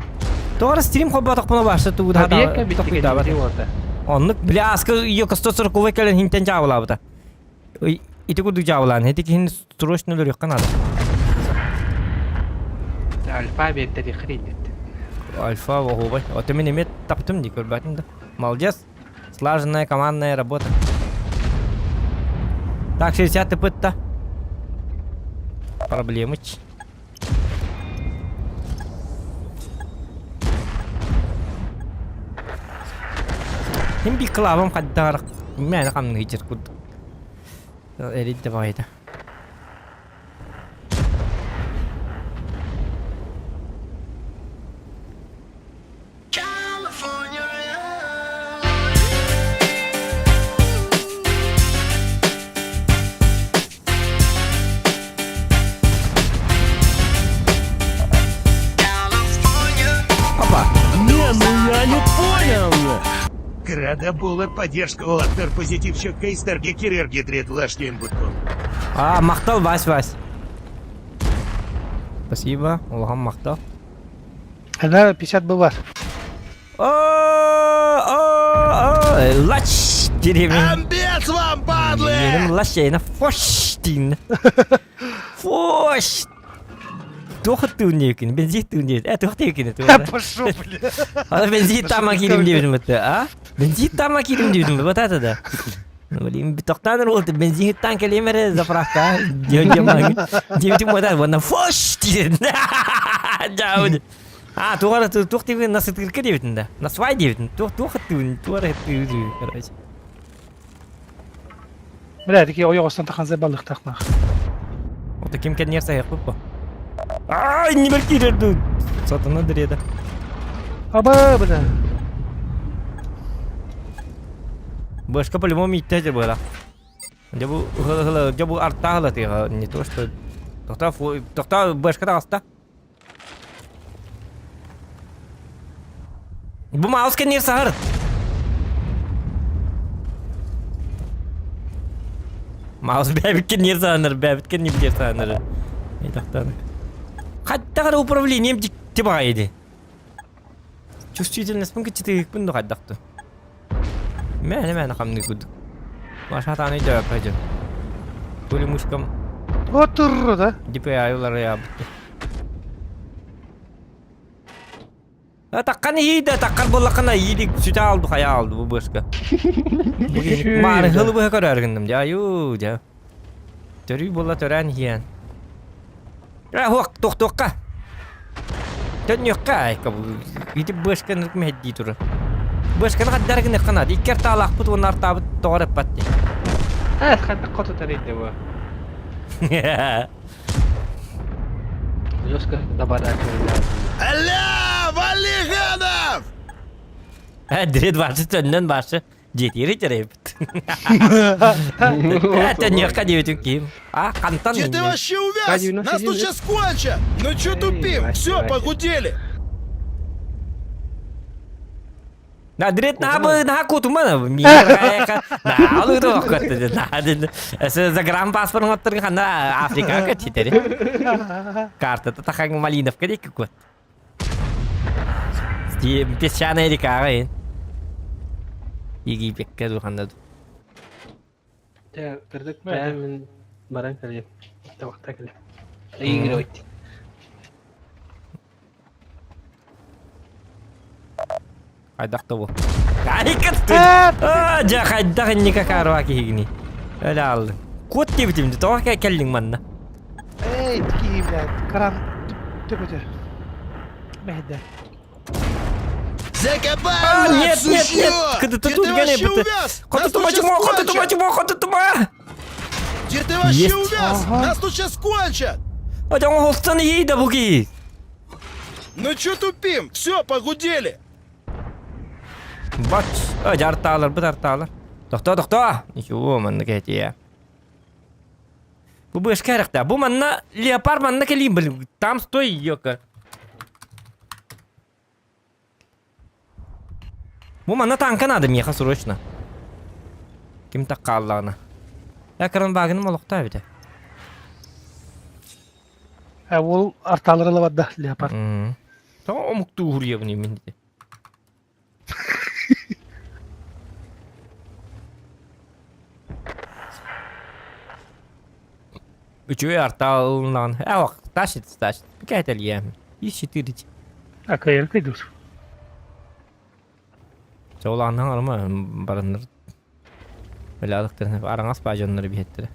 Тоҕо стрим холботохпуна баашта тугу Объекка биттигэ Оннук бля аска ее 140 кэлэн хинтэн дьаабылаабыта. Ити курдук дьаабылаан. Ити киһини срочно өлөрүөххэ наада. Альфа беттери хренит. Альфа оһуобай. Ото мин эмиэ таптым дии көрбөтүм да. Молодец. Слаженная командная работа. Так, 60 тыпытта. Проблемыч. Ким би клавам хаддар мээнэ хамныйдыр курдук. Эридде баҕайыта. Опа! Не, ну я не понял! Градобула поддержка Олактар позитивчик Кейстер Гекерер Гидрет Лаштин Бутком. А, махтал, Вась, Вась. Спасибо, улахан махтал. Она 50 была. Лач деревень. Амбец вам, падлы! Лащейна фоштин. Фош. Туох тыын бензин тыын диэбит. Э, туох тыын Пошел, бля. Ана бензин тама киирим диэбитим это, а? Бензин тама киирим диэбитим, вот это да. Блин, тоқтаныр болды, бензин тан келем эрэ заправка. Диэбитим вот это, вона фош диэн. Жауд. А, туох туох тыын насытырка диэбитин да. Насвай диэбитин. Туох туох тыын, туох тыын, короче. Бля, такие ойоҕостон таханзай балыктахнах. Вот ким кэнниэр сайыхпыт бу. Ай, не киирэр дуу. Сатана дреда. Аба, бля. Башка по-любому идти было. Дьэ бу дьэ бу артаала тыга не то что тохта тохта башка таҕыста. Бу маус кэнниэр саһар. Маус бэбит кэнниэр саһанар, бэбит кэнниэр саһанар. Тохтан. Хаттаҕар управлением дьикти баҕайы ди. Чувствительность кыччытыыкпын да хайдахты. Мээнэ мээнэ хамныы курдук. Маша тааны өйдөөбөппө дьон. Тули мышкам Отур, да? DPI уларыйаабыт. Таккан иийдэ, таккар буоллаххына иилик сүтэ алды хайа алды бу быска. Маары хылы быһа көрөр гынным дьэ айуу дьэ. Төрүү буолла төрөөн иһиэн. Э, хуох, тохтуохха. Төннүөххэ айка ити быашканы мэһэйдии турар. Быашканы хаддар гыныахха наада. Икки артаалаахпыт уонна артаабыт тоҕо эрэ эппэт дии. Э, ханна хоту тарыйды бу. Жестко добавляю. Аля, вали гадов! Э, дред башы төннөн башы. Дьиэтигэр итэрэйбит. Төннүөххэ диэбитим киһим. А, хантан Где ты вообще увяз? Нас тут сейчас кончат! Ну чё тупим? Все, погудели! На дрет на бы на кутума на алы на загранпаспорт оттыргы хана Африка качитери. Карта тахаң Малиновка дейки кот. Песчаная река ағайын. Египетке духанда. Те, кырдык бэйэм баран кэлиэм. Табахта кэлиэм. Играть. Хайдах да бу. Айкат! Дьэ хайдах инника карва киһигини. Өлө аллын. Куот диэбитим дии, тоҕо кэллиҥ манна? Эй, киһи, блядь, кран төкөтө. Мэһдэ. Закопай А, нет, нет, нет! Где Ты ты тут вообще гони, увяз? Хоту Нас тут тума щас чмо, хоту тума кончат! чмо, хоту тума! Где ты вообще Есть. увяз? Ага. Нас тут сейчас кончат! Одьоҥ холстон иий да буки! Ну чё тупим? Все, погудели! Бач! Дьартаалар, быт артаалар. Тохтоо, тохтоо! Ничего, манна кэтиэ. Бу бышка эрехтэ. Бу манна леопард манна кэлиим, блин. Там стой, ёка. Бу манна танка надо миэхэ срочно. Ким так хааллаҕына. Экран багыным олохтоо эбитэ. Э, ол артаалары барда леопард. Тоҕо омуктуу уһуруйабын мин дии. Үчүгэй артаалынан. Э, тащит, тащит. Кэтэлиэм. Ищет А кайыр кайдыр. Чоолааннаан арма бараннар Өлаалыктарын араҥас баажаннары биһэттэрэ.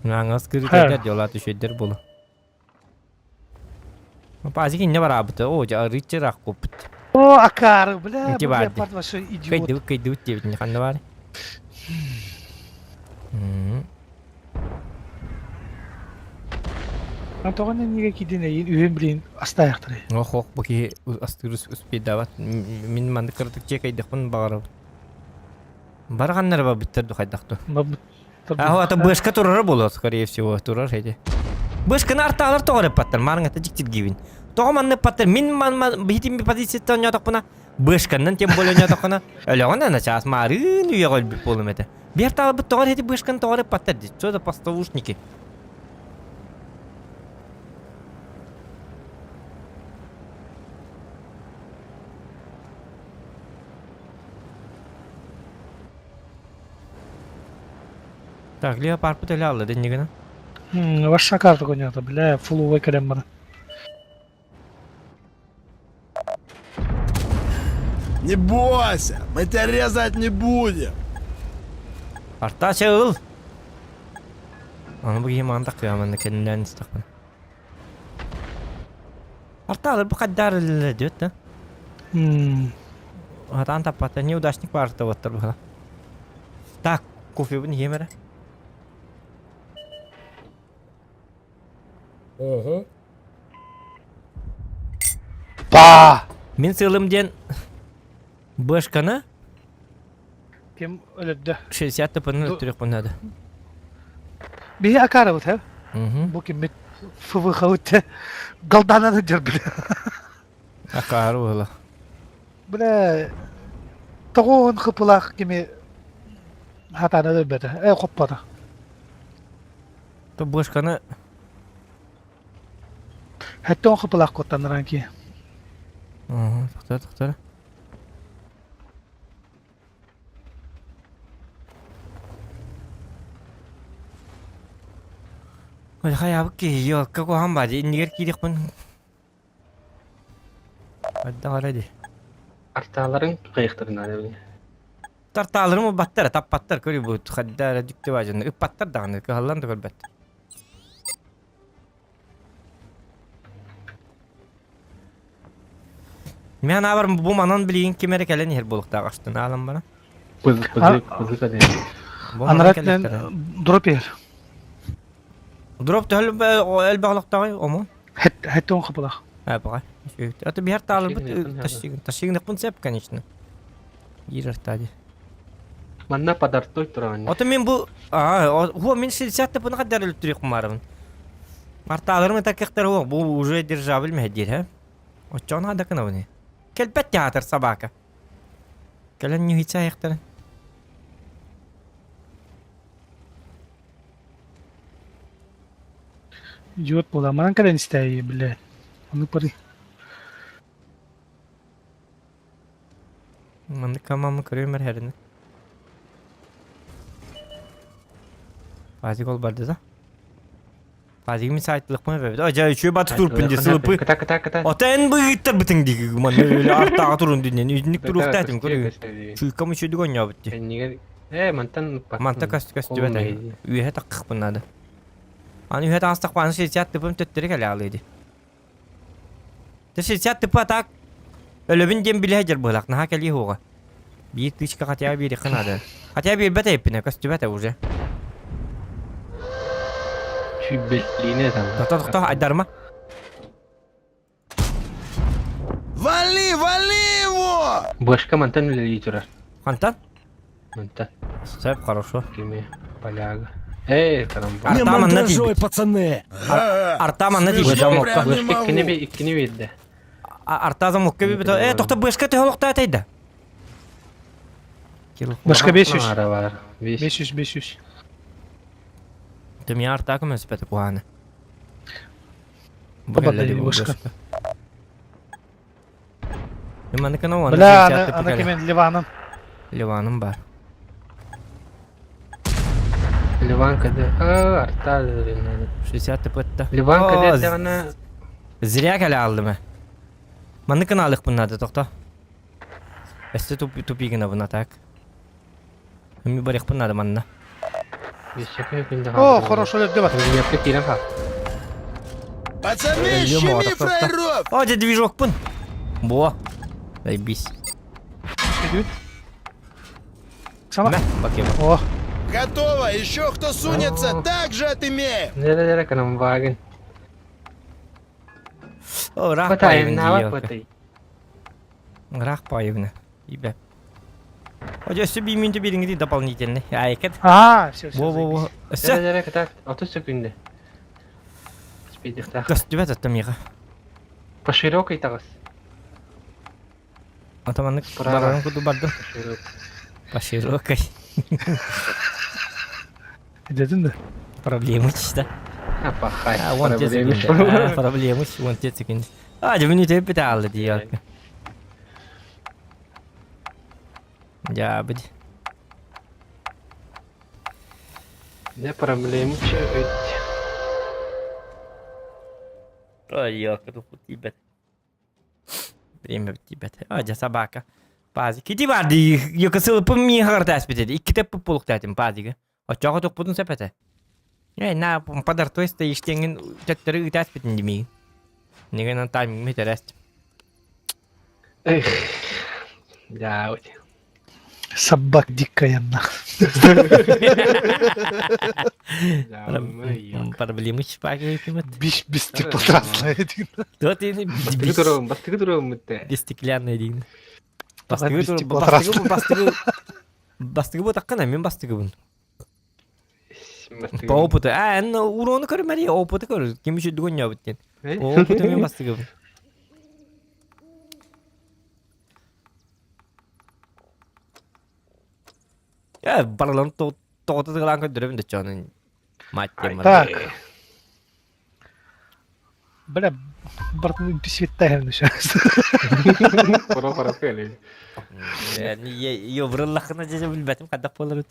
Аҥас кырыытайдар дьолаа түшөйдер буолу. Пазик инне бараабыта. Оо, дьа арыычча ыраах куоппут. О, акары, бля, Ити бу баар леопард вообще идиот. Кыйдыбыт, кыйдыбыт диэбитин ханна баар. Антоҕон иннигэ киирдин эйин үһүн билин астаайахтары. Ох, ох, бу киһи астыыр успейдаабат. Мин маннык кыратык чиэкэйдэхпин баҕарабын. Бараганнара барбыттар ду хайдах ду. А ата бышка турара буолуо, скорее всего, турар эти. Бышканы артаалар тоҕо эрэ Марыңата дьиктиргиибин. Тоҕо маннык паттар мин ман биһитим позицияттан оонньоотохпуна бышканнан тем более оонньоотоххуна өлөҕүн ана чаас маарыын үйэҕэ өлбүт буолум этэ. Биир таалбыт тоҕо эрэ бышканы тоҕо эрэ паттар дии. Что за поставушники? Так, леопард өлө алла дэннигина. Ваша карта конята, бля, фуловый кэлэн баран. Не бойся, мы тебя резать не будем. Артача ыл. Аны бу киһи маан таххыаманна кэннилээн истэхпин. Артаалар бу хаддар диэт да. Хатаан таппата неудачник баарта боттор быһа. Так, кофебын иһиэм эрэ. Угу. Па! Мин сыалым диэн бышканы Ким өлөрдө? 60 тыпыны өлтүрүөхпүн наада. Биһи акаарабыт, һэ? Бу киммит ФВХ-быт галданан сылдьар бile. Акаары буола. Бile тоҕуһун хыпылаах кими хатаана өлөрбөтө, э хоппото. То бышканы Хэттон хыпылаах куттаннаран ки. Тохтор, тохтор. Ой, хайаабыт киһи елка куһаҕан баар дии, иннигэр киириэхпин Хайдах эрэ дии. Артааларын кыайыахтарын наада эбит. Тартааларым ылбаттар, таппаттар, көрүбүт, хайда эрэ дьикти баадьаны ыппаттар даҕаны, кыһаллан да көрбөт. Мин анаабар бу манан билигин ким эрэ кэлэн иһэр буолуохтаах астын аалан баран. Пызык, пызык, пызык один. Бу манан Анарат кэлиэхтэрэ. дроп иһэр. Дроп төһө элбэх олохтооҕуй ому? Хэттон хапылах. А, пока. Это бихар таалырбыт ташигныкпын сеп, конечно. Ирер тади. Манна подартой туран. Ото мен бу а, хо мен 60 тыпыны каддар өлтүрүк кумарыбын. Мартааларым такыктар хо бу уже державель мехдир, ха? Оччоон адакынабыны. Келбет театр собака. Кэлэн ньүһүтсэ айахтарын. Идиот буола. Манан кэлэн истээйи, блядь. Ону пары. Маннык камамы көрүөм эрэрини. Пазик ол барды да. Пазик мин сайтылыкпын эбэбит. Ажа үчү бат турпун ди сылыпы. Кыта кыта кыта. Отен быгыттар бытың ди манны өлө артаға турун динен. Үзүнүк туруохта этим көрү. Чуйкам үчүдүк онньообут ди. Эннигер Э, мантан Манта көстү көстүбэт ээ. Үөһэ таккыхпын наада. Аны үөһэ таҥастахпына 60 тыпым төттөрү кэлэ аалыы дии. Те 60 тыпа так өлөбүн диэн билэ сылдьар быһылаах наһаа кэлиэ суоҕа. Биир тычка хотя бы биэриэххэ наада. Хотя биэрбэт эбиппинэ көстүбэт уже. Чүйбэлиинэ там. Тохто тохто айдарма. Вали, вали его! Башка мантан үлэлии турар. Хантан? Мантан. Сөп, хорошо. Кими поляга. Эй, тарамба. Не Артам анна мандражой, тиийбит. пацаны! Арта манна тиийбит Смешно замокка. прям не Башка иккини могу. би иккини биэрдэ. Арта замокка бибит. Э, тохто бышка төһө олохтоот да. Башка 500. Аара бар. 5. 500, 500. Ты меня арта көмөспөтө куһааны. Бабадай бышка. Бля, Бля, ана, ана кемен Ливанын. Ливаным бар. Ливан каде. А, арта дедин. 60 тыпытта. Ливан каде дегана Зря кэлэ алдым. Маннык гына надо тохто. Өссө тупи гынабын а так. Ми барыахпын надо манна. О, хорошо өлөрдө бар. Пацаны, щеми фраеров! О, дьэ движокпун. Бо. Заебись. Сама. Мэ, бакеба. О, Готово! Еще кто сунется, так же отымеем! О, рах паевна. Рах паевна. Ибе. О, дьэ, өссө биир минуту бириҥи дополнительный. Айкет. а, все, все. Во-во-во. Өссө. Көстүбэт оттон миэхэ. По широкой таҕыс. Атаманнык Справа. барарын курдук бардым. По широкой. По широкой. Дедин да. Проблемы чисто. А, пахай. А, вон те Проблемы. секунды. А, проблемы, вон те секунды. А, дьэ, минуту питали диялка. Дьэ, бить. Не проблем чуть. Ой, ёлка, тут тиийбэт. Время тиийбэт. А, дьэ собака. Пазик. Ити бар дии, ёка сылыппын миэхэ картааспит этэ. Иккитэ пуппулуктаатым пазига. Оччоҕо туппутун сөп этэ. Э, на подартой стоишь диэҥҥин төттөрү ыытааспытын димиигин. Нигэнэн таймиҥ бүтэрээст. Эх, дьаабыт. Собак дикая нах. Проблемы чпагайкимыт. Биш без теплотрасса этин. Тот ini Бастыгы туруом, бастыгы туруом мытты. без стеклянный дигин. Без Бастыгы теплотрасса. бастыгы бастыгы ботаккана мен бастыгыбын. По опыту. А, эн урону көрмәри, опыты көр. Ким үчү дүгөн ябыт диэн. Опыты мен бастыгыбын. Я барыларын тоҕото тыгалаан көрдөрөбүн да чоонун мать Так. Бля, бартын писветтаһын сейчас. Хоро-хоро кэлэ. Йобрыллахына дьэ билбэтим хайдах буоларыт.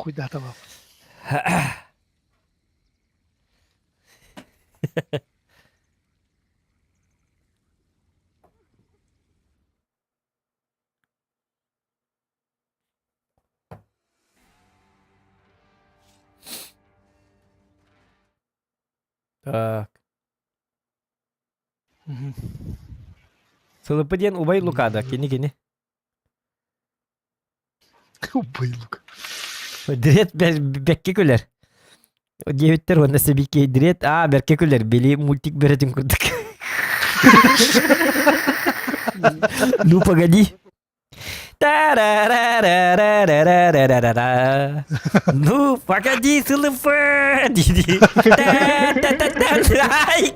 Хуйда тамам. Так. Сылыпы диэн убай Лукада, кини кини. Убай Лука. Дирет бэкке күлэр. Диэбиттэр уонна сэбииккэй дирет аа бэркэ күлэр били мультик бэрэтин курдук. Ну погоди. Та-ра-ра-ра-ра-ра-ра-ра-ра. Ну, погоди, сылыпы! Диди. Та-та-та-та. Ай,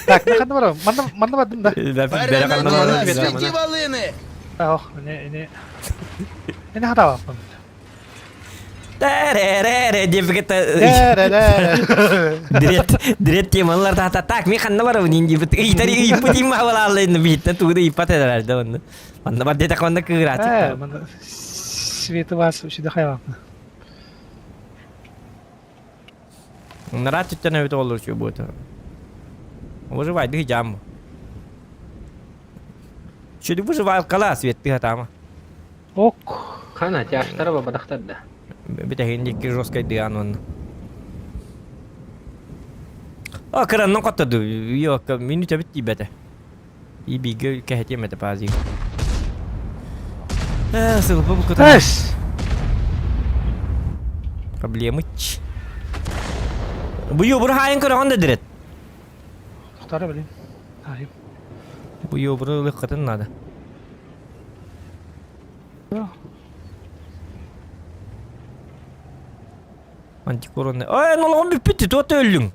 Так, на ханна барам. Манна манна бардым да. Пора на свети волыны! Ох, не не. Не хатаабаппын. Та-ра-ра-ра деп Дрет, дрет темалар та та так, мен ханна барабын инди бит. Ыйтари ыйппыт имма балааллайны биттен тугуда ыйппат эдерер да онны. Манна бар дете конна Э, кыыраачык. манна светы вас сюда хайвапна. Нарат түттен өбүт олор чу будет. Выживай, дых жам. Чүдү выживай кала свет ты хатама. Ок. Хана тяжтара бабадахтар да. Битехин жесткой дыан он. А, кыраннан коттоду. Йок, минута бит тибете. И биге кэхетемете пази. Э, сылпы бу кута. Эс. Проблемыч. Бу юбур хайын көрөҕөн да дирет. Тохтара билим. Айым. Бу юбуру ылыххытын надо. Антикоронный. Ой, нолоҕум бүппүт, туот өллүҥ.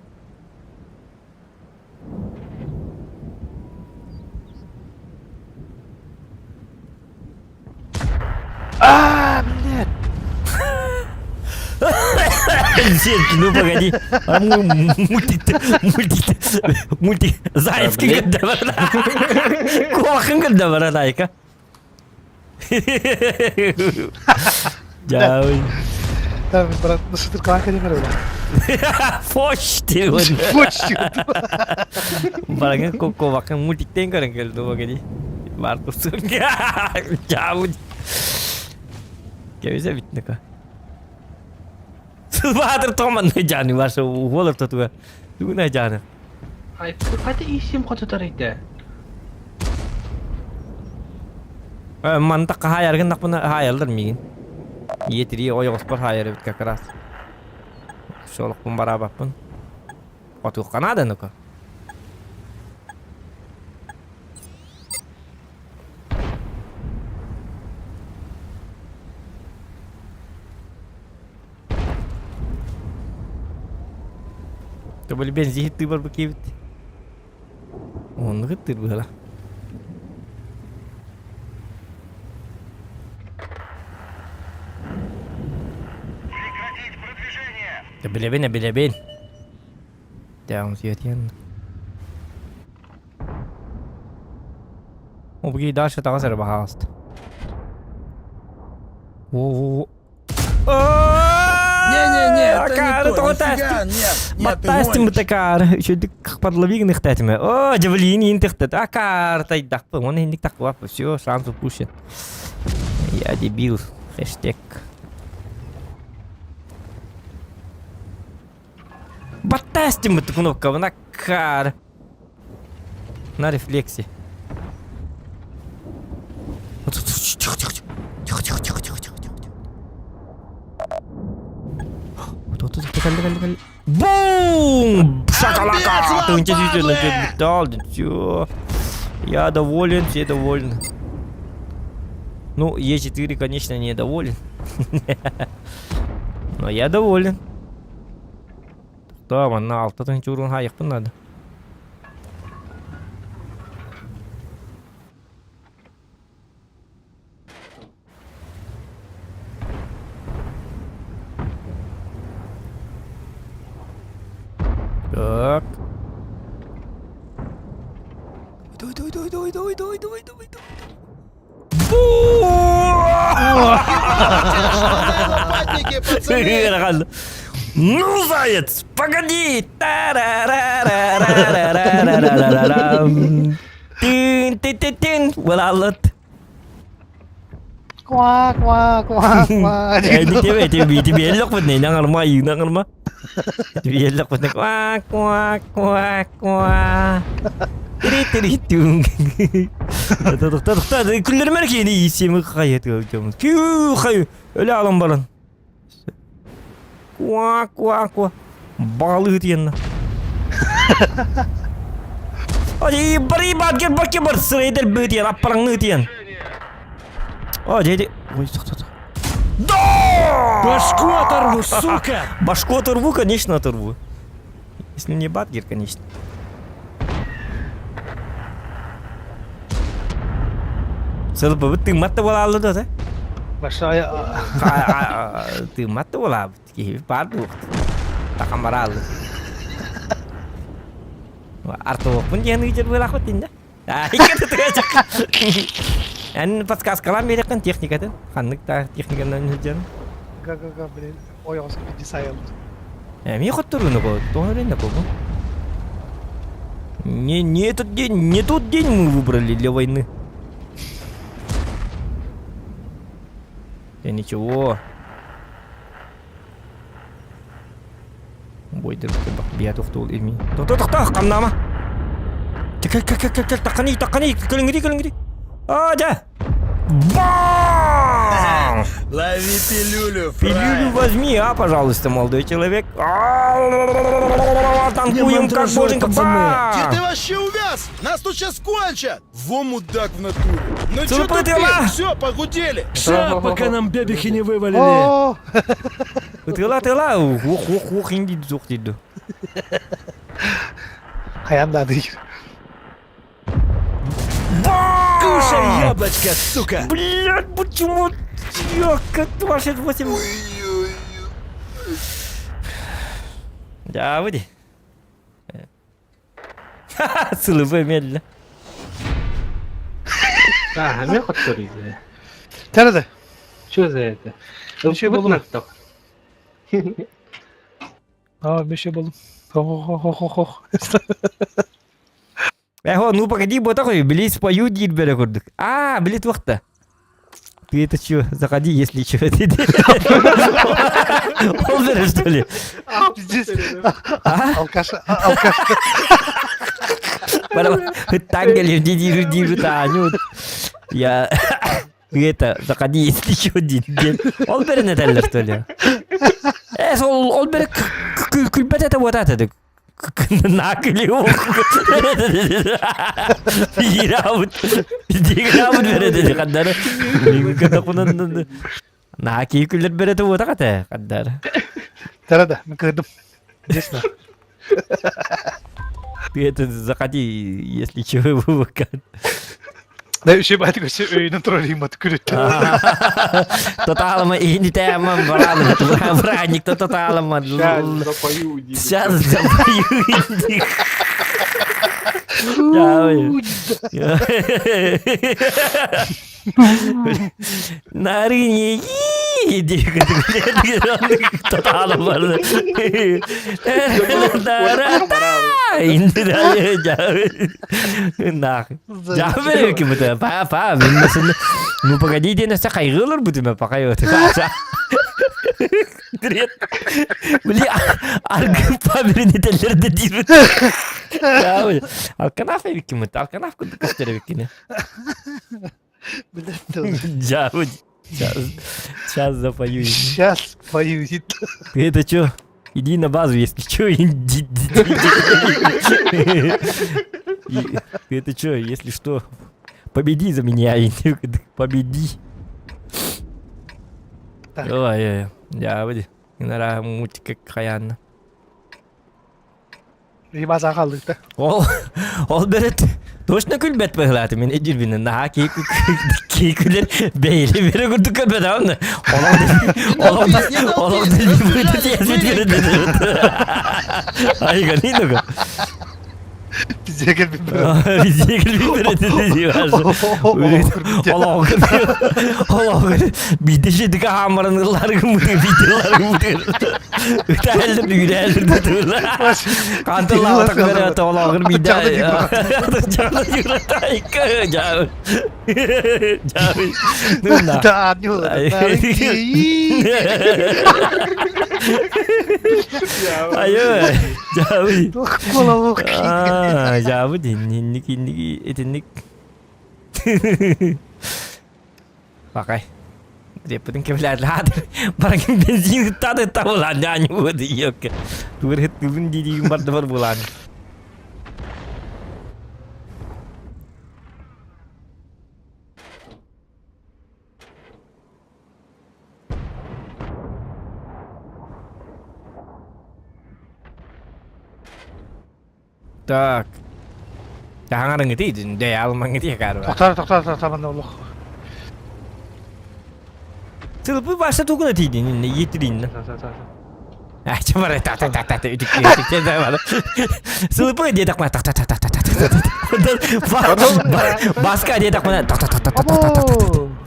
А, блядь. Ну погоди. А мультик мультик мультик Заевский кытта барана. Куохын кытта баран айка. Дьаабый. Да, брат, ну сытыр кланка не барабла. Фош диэн. Фоч. Бараңа куобакын мультиктен көрөн кэлdi ну погоди. Бар турсун. Дьаабый. Кэбисе бүтнүкө. Сылбаатыр тоҕо жааны барса уолар тотуга. Тугуна жааны. Ай, қайта исим хотутар ите. Манта хаайаргын нақпына хаайалдар мигин. Иетири ойоҕоспор хаайар эбит как раз. Шолохпун бараабаппын. Хотуохха ну-ка. Тобoli бензин тыыр бар бу киэбит. Оннук ыттыыр быһыла. Билэбин, билэбин. Даун сиэтиэн. О, дальше таҕас эрэ баһаалыста. О, о, о. Это не Акары то, тоҕо нифига, таастым. нет, нет, ты Баттаастым гонишь. бытакаар. Үчүгдүк подловигын ыхтаатыма. О, джавелин иин тыхтат. Акаар тайдахпы. Оны хинник тахпап. Все, шанс упущен. Я дебил. Хэштег. Баттаастым быты кнопка. Накар. На рефлексе. Тихо, тихо, тихо. Тихо, тихо, тихо, тихо, тихо, тихо. Вот, вот, вот, калли, калли, калли. Бум! Шакалака! Амбиц вам, падлы! Все. Я доволен, все довольны. Ну, Е4, конечно, не доволен. Но я доволен. Да, манна алтатын чурун хайықпын надо. Так. Давай, давай, давай, давай, давай, давай, давай, давай, давай. Бу! Лопатники, пацаны! Ну, заяц, погоди! Тарарарарарарарарарарам. Тын-ты-ты-тын. Валалат. Ква, ква, ква, ква. Э, тебе, тебе, тебе лохпытный, наңарма, наңарма. Тебе лохпытный. Ква, ква, ква, ква. Тири-тири-түн. Тоқта, тоқта, күллермер кейini исеми қайет көтеміз. Күү, қай, өлі алын баран. Ква, ква, ква. Балы тиенна. Ой, бari батгер баки бар сырайдер бытиен, аппараңны тиен. О, деді. Ой, тоқта, тоқта. Да! Башку оторву, сука! Башку оторву, конечно, оторву. Если не Батгер, конечно. Сылбы ты матты бола алды да, Большая. Ты матты бола, бар Такам бара алды. Артуқпын диэн ыйдыр буолаахпыт инде. Эн подсказкалаан биэриэххин техникатын. Ханнык та техниканан сылдьан. Га-га-га, блин. Ой, господи, десайл. Эмиэ хотторууну ко, тоҕо эрэ ко Не, не этот день, не тот день мы выбрали для войны. Да ничего. Бойдыр бия тохтол илми. Тохто тохто камнама. Кел кел кел кел кел тақани тақани көлүңүри көлүңүри. А, да. Бам! Лови пилюлю, Пилюлю фраер. возьми, а, пожалуйста, молодой человек. Танкуем как мандражой, боженька. пацаны. Где ты Бам! вообще увяз? Нас тут сейчас кончат! Во мудак в натуре! Ну чё Цурпы тупим? дела! Все, погудели! Ша, пока нам бебехи не вывалили. О, Тыла тыла, ух ух ух инди зух диду. Хаян да дыр. Кушай яблочко, сука! Блять, почему? Ёка, 28. Да, выйди. Ха-ха, Сылыбы медленно. А, мен хотторуйду. Тәрді. Что за это? Ничего Вот было. нахток. А, еще был. Хо-хо-хо-хо-хо. Эхо, ну погоди, бо такой, били спою дит бере курдук. А, били туақта. Ты это чё, заходи, если чё. Ол бере, что ли? Здесь алкаш, алкаш. Тангелев, диди, диди, таню. Я... Ты это, заходи, если чё, дит. Ол бере нетеллер, что ли? Э, ол ол бере күлбет это вот это. Накли Диграут. Диграут бере каддар. Наки күллер бере вот это каддар. Тәрді, мен кірдім. Здесь на. Ты это заходи, если чё, в ВК. Да, еще байтык өсө өйүнөн турар имат күрөт. Тоталыма ини тема бараны. Браник то тоталыма. Сейчас запою, диду. Сейчас запою. иди. Давай. Нарыне. Тотаала барды. Па, ну погоди, ден өсө хайгылыр бутуме пакай өтө. Били аргы пабиринителлерде диир. Алканаф эбиккимит, алканаф курдук көстөр эбиккини. Дьаабы. Сейчас запою. Сейчас пою. Ты это чё? Иди на базу, если чё, иди. Ты это чё, если что, победи за меня, победи. Ой, я Нара мультик хаянна. Ибаза хааллыта. Ол ол берет точно күлбэт быһылааты мин эдирбинен наһаа кии күлэр бэйли бере курдук көрбөт аҕын олох олох Айга нинога Биирдэ шедика хаамаран ылларгыммытыр, биирдэ ылларгыммытыр. Үтээллер, үүрээллер дэтилэр. Хантыллаабатах бэрэ олоҕун биирдэ Айы, жабы. Жабы инник инник итинник. Бакай. Деппитин кевләрләдер. Барагын бензин тады табылан яни буды ёкке. Тур хеттүбүн дидигин барды бар булан. Так. Таһаҥарыҥыты дэ алмаҥыты карва. Тоқтар, тоқтар, тоқтар, манна олох. Сылпы башта тугуна тиидин, иеттирин. Ача бара та та та та та үтүк үтүк та Сылпы диэтэх та та та та та та та Баска диэтэх та та та та та та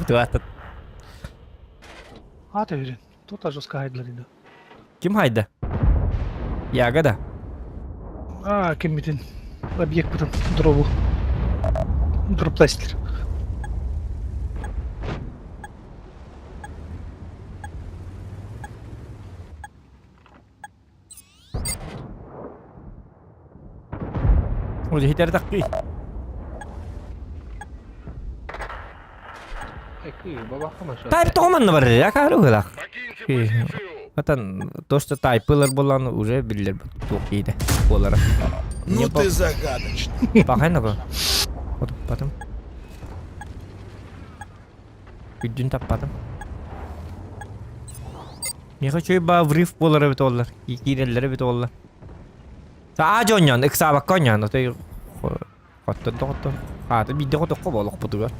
та та А ты верен. Тут жестко хайдлар иди. Ким хайда? Ягода. А, ким битин. Объект бутын. Дробу. Дроп-тестер. Ол иһитэр таккый. Тайп тоҕо манна барар я каару ыһылах. Отан то, что тайпылар болан уже биллер туох киһитэ буолара. Ну ты загадочный. Пахай наго. Потом. Күддүн таппатым. Миэхэ үчүгэй баа врыв буолара эбит оллар. Киирэллэрэ эбит оллар. Саа дьонньон, ыксаабакка онньоон, отой хоттон да хоттон. Аата биирдэ хотоххо олохпутугар.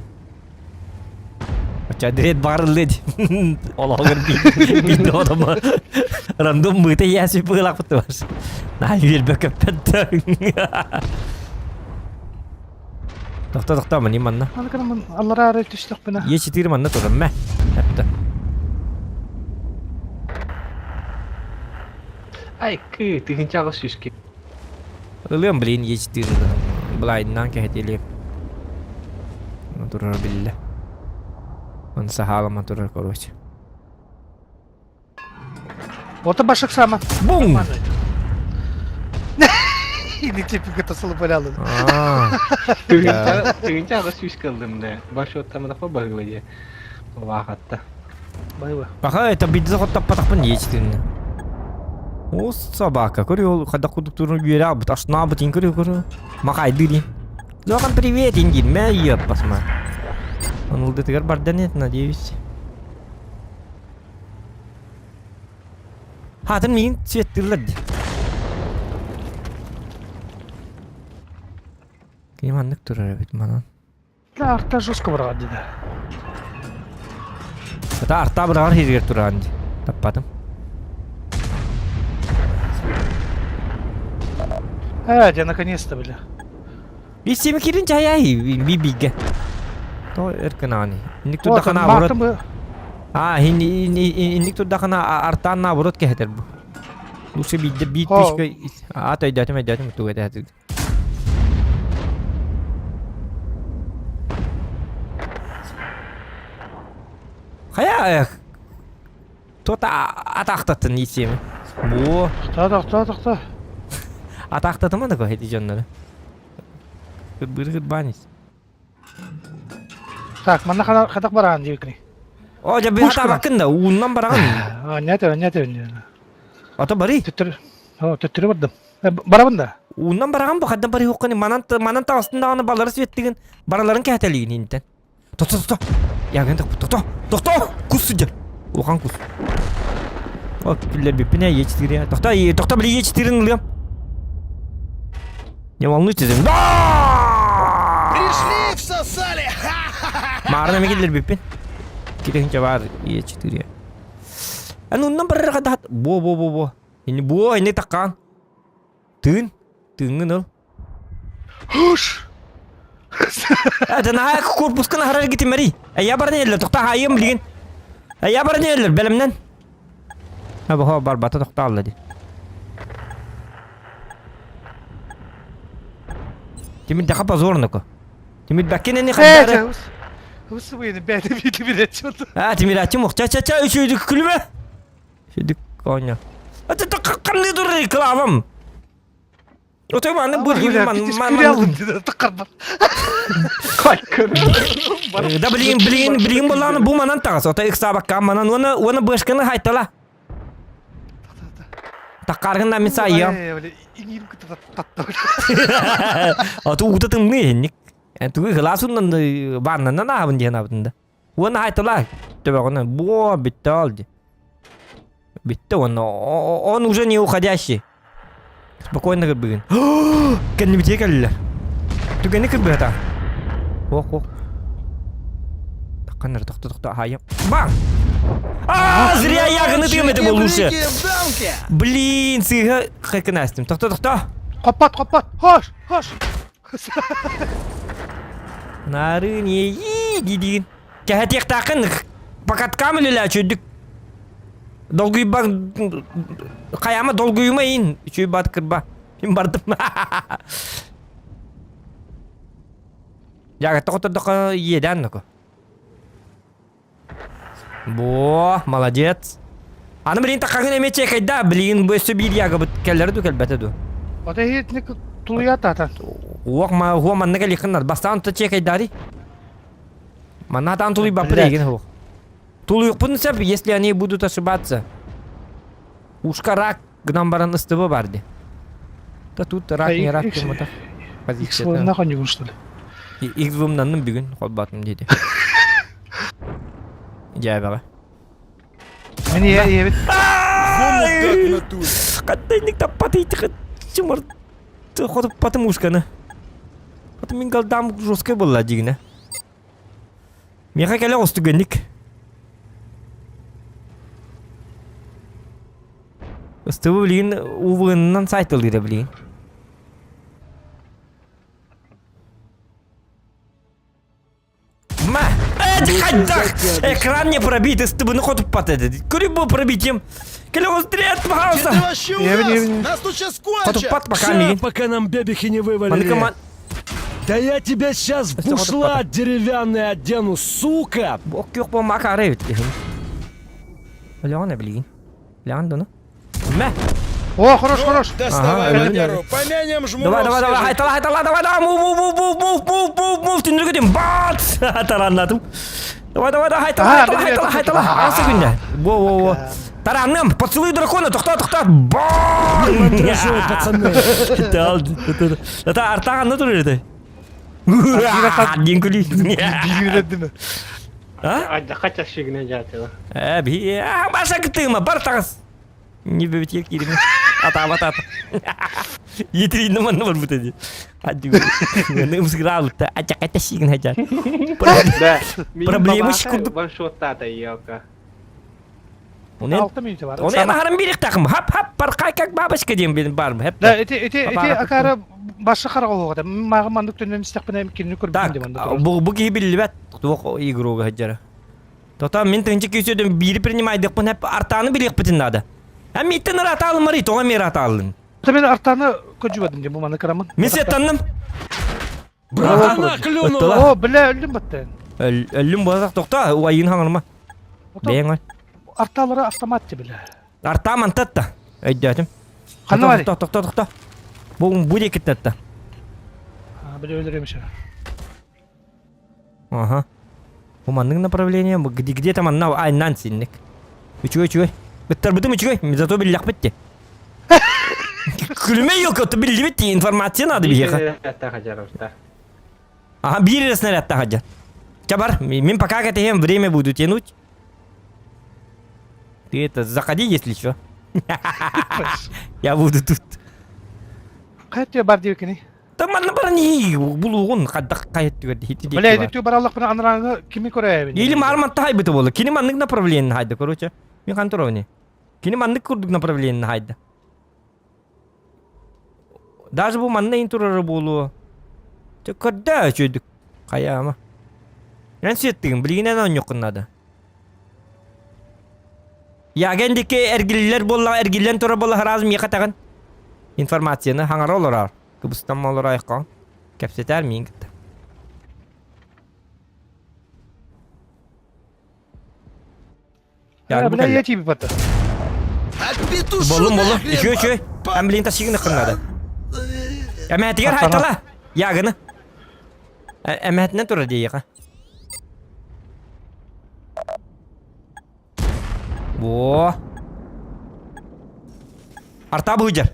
Очча дирет баарыллы ди. Олоҕор биирдэ хотомо рандом мыта яси быылахпыт бар. Наа үөрбэ көппөт. Тохто тохто мани манна. Аны аллара арай түстөхпүнэ. Е4 манна турар мэ. Эпте. Ай, кы, тыһынчаҕа сүүскэ. Ылыам блин Е4 былайынан кэһэтилиэм. Турар биллэ. Он сахалама турар короче. Вот башак сама. Бум! Или типа это слабалялы. Тыһынчаҕа сүүскэ ыллым да. Баш оттамадахпа баһыла дии. Улаахатта. Байва. Пока это бидзе хоттаппатахпын Е4-ни. О, собака, көрү ол хада курдук турун үөрэ албыт, ашнаабыт ин көрү көрү. Махайды дии. Зохан привет индин, мэ йеппасма. Анылдытыгар барда нет, надеюсь. Хаатын миин светтыыллар дии. Кини маннык турар эбит манан. Да, арта жестко быраҕар дии. Ата арта быраҕар сиригэр тураан дии. Таппатым. Э, дьэ, наконец-то, бля. Биссими кирин чаяй би бигэ. То эрканаани. Инник турда хана урат. А, инник турдахына артаан наоборот кэһэтэр бу. Лучше биирдэ биир пичка аат өйдөөтүм өйдөөтүм тугу этэ Хайа Тута атаахтатын исиэми. Бу. Тохтоо, тохтоо, тохтоо. Атаахтатыма да көһөти дьоннору. Кырбыыр кырбаан ис. Так, манна хатах бараан диэбиккиний. О, дьэ би хатаабаккын да, ууннан бараҕын. Анньа этэ, анньа этэ. Ото барый. Төттөрү, о, төттөрү бардым. Барабын да. Ууннан бараҕын бу хаддан барыһуоххун манан манан таҕыстын даҕаны балары светтигин бараларын кэһэтэлиигин интэн. Тохто, тохто. Ягын тохто, тохто. Кус сылдьар. Улахан кус. О, киллэрбиппин ээ, Е4 Тохто, тохто, били Е4-ин ылыам. Не волнуйтесь. Пришли, всосали! Маарына эми киллэрбиппин. Кирехинче бар Е4. Аны оннан барарга да бо бо бо бо. Ини бо, ини таккан. Тыын, тыыҥҥын ыл. Хуш! Это наһаа корпускан аһарар гитимэри. Эйя баран иһэллэр, тохтоо хаайыам билигин. Эйя баран иһэллэр, бэлэмнэн. Або барбата тохтоолла ди. Тимир даха позорно Тимир баккин эни хандары. Усуйны бәді бити билет А, Тимир ачым ча ча ча үчүйдүк күлүмө. Үчүйдүк коня. Это қандай тур реклама. Отой маны бу Да билигин билигин билигин боллааны бу манан таҕас. Отой ыксаабакка манан уона уона бышканы хайтала. Таккаргын мин сайыам. Аты уута тымныы иһинник. Тугу кылаасуннан бааннанан аабын диэн аабытын да. Уонна хайтала төбөҕүнэн буо бүттэ ол ди. Бүттэ уонна он уже не уходящий. Спокойно кырбыгын. Кэннибитигэ кэллилэр. Түгэни кырбыһата. Ох, ох. Такканнар тохто тохто ахайым. Бам! А, зря я гынытым это был лучше. Блин, сыга хакынастым. Тохто тохто. Копат, копат. Хош, хош. Нарын ии диидигин. Кэһэтиэхтааххын покаткам үлэлээ үчүйдүк. Долгуйбаҥ хайаама долгуйума иин үчүй бат кырба. Мин бардым. Жагатта хотордохо иэдээн ноко. Бо, молодец. Аны билин таххагын эмиэ чекайда, билигин бу өссө биир ягабыт кэллэрэ ду кэлбэтэ ду. Ота иһитник тулуйа татан. Уох ма хуа манна кэлиэххин бастаан то чекайдари. Манна таан тулуйбаппыт эйигин хуох. Тулуйукпун сөп, если они будут ошибаться. Ушка рак гынан баран ыстыба бар ди. Да тут рак не рак кемата. Позиция. Нахуй что ли? Икс-вымнанным бүгүн холбатым диэти. Дьээбэҕэ. Мин ийэ ийэбит. Хаттайник таппатый чымыр хотуппатым ушканы. Потом мин голдам жесткой была дигинэ. Миэхэ кэлэ оҕустугэнник. Ыстыбы билигин УВН-нан сайтылыыра билигин. Ма! Хайдах! Экран не пробит, ыстыбыны хотуппат еді. Көрі бұл пробитием. Кэлэ оҕустрет, пожалуйста! Где ты вообще увяз? Нас тут сейчас кончат! Хотуппат пока Ща, мигин. пока нам бебехи не вывалили. Маныка Да я тебя сейчас в Өстө бушлат деревянный одену, сука! Бок yok bu makara evet. Өлөҕүн билигин. Өлөҕүн дону. Мэ! О, хорош, хорош. Доставай Ага, водяру, помянем жмуров Давай, давай, давай, свежих. хайтала, хайтала, давай, давай, мув, мув, мув, мув, мув, мув, мув, мув, түндүргүтүм, бат! Тараннатым. Давай, давай, давай, хайтала, А, хайтала, били, хайтала, били, хайтала. Аса күнде. Во, во, во. Таранным, поцелуй дракона, тохта, тохта. Бам! Монтажой, пацаны. Это артаҕанна турар этэ. Диэн күлүү. Билбэдим. А? Хотя шигне дятела. Э, би, а, баша кытыма, бар таҕыс. Не бэбитиэ киирими. Атаабат ата. Етринна манна барбыт эди. Ымсыгыраабытта. Ачаката сигин хача. Да. Проблема курдук. Ваншоттата елка. Оны Алты минута бар. Оны аһарым бириктахым. Хап хап паркай как бабочка диэн бин барым. Хеп. Да, эти эти эти Апара акара башы карага оҕото. Мага мандык төннөн истэхпинэ кинини көрбүтүм Так, деп анда. бу бу киһи биллибэт. Туох игрога хаджара. Тота мин тыһынча күүсүөдүм биири принимайдыхпын хеп артааны билиэхпитин наада. Эн мииттен ыраата алымарый, тоҕо эмиэ ыраата аллын? Мен артааны көдьүбэдим дии бу маны кырамын. Мин сеттанным. Она клюнула! О, бля, өллүм баттын. Өллүм буолсақ тоқта, уайын хаҥырма. Бэйэҥ ой. Арталары автомат ти бля. Артаа мантатта. Өйдөөтүм. Ханна барый? Тохто, тохто, тохто. Бу бу диэкиттатта. Бля өлөрөм еще. Ага. Бу маннык направление, где, где там анна айнан синник. Үчүгэй, үчүгэй. Ыттарбытым үчүгэй, зато биллэхпит ти. Күлүмэ елка, то биллибит ти, информация надо биһиэхэ. Ага, биир эрэ снарядта хаджар. Чабар, мин пока кэтэһиэм, время буду тянуть. Ты это, заходи, если что. Я буду тут. Хайа бар диэбиккиний? Та манна баран иһии булуугун хайдах хайаттыгар дихити Бля, ити бараллахпына анарааҥы кими көрөөбүн? Или маар манта хайбыта буолла. Кини маннык направление хайда, короче. Мин хан туровни. Кини маннык курдук направление хайда. Даже бу манна ин турары буолуо. Чэ көрдөө үчүйдүк. Хайаама. Эн сиэттигин билигинэн оонньуоххун наада. Яген диэки эргиллэр буоллаҕа эргиллэн турар буолла сразу миэхэ этэҕин. Информацияны хаҥара олороор. Кыбыстан олоройхо. Кэпсэтээр миин кытта. Э, бля, я тебе потом. Боллум, боллум. Үчү, үчү. Эн билин тасигын ыккыннады. Эмээтигэр хайтала. Ягыны. Эмээтинэн турар диэйэхэ. Во. Арта быдьар.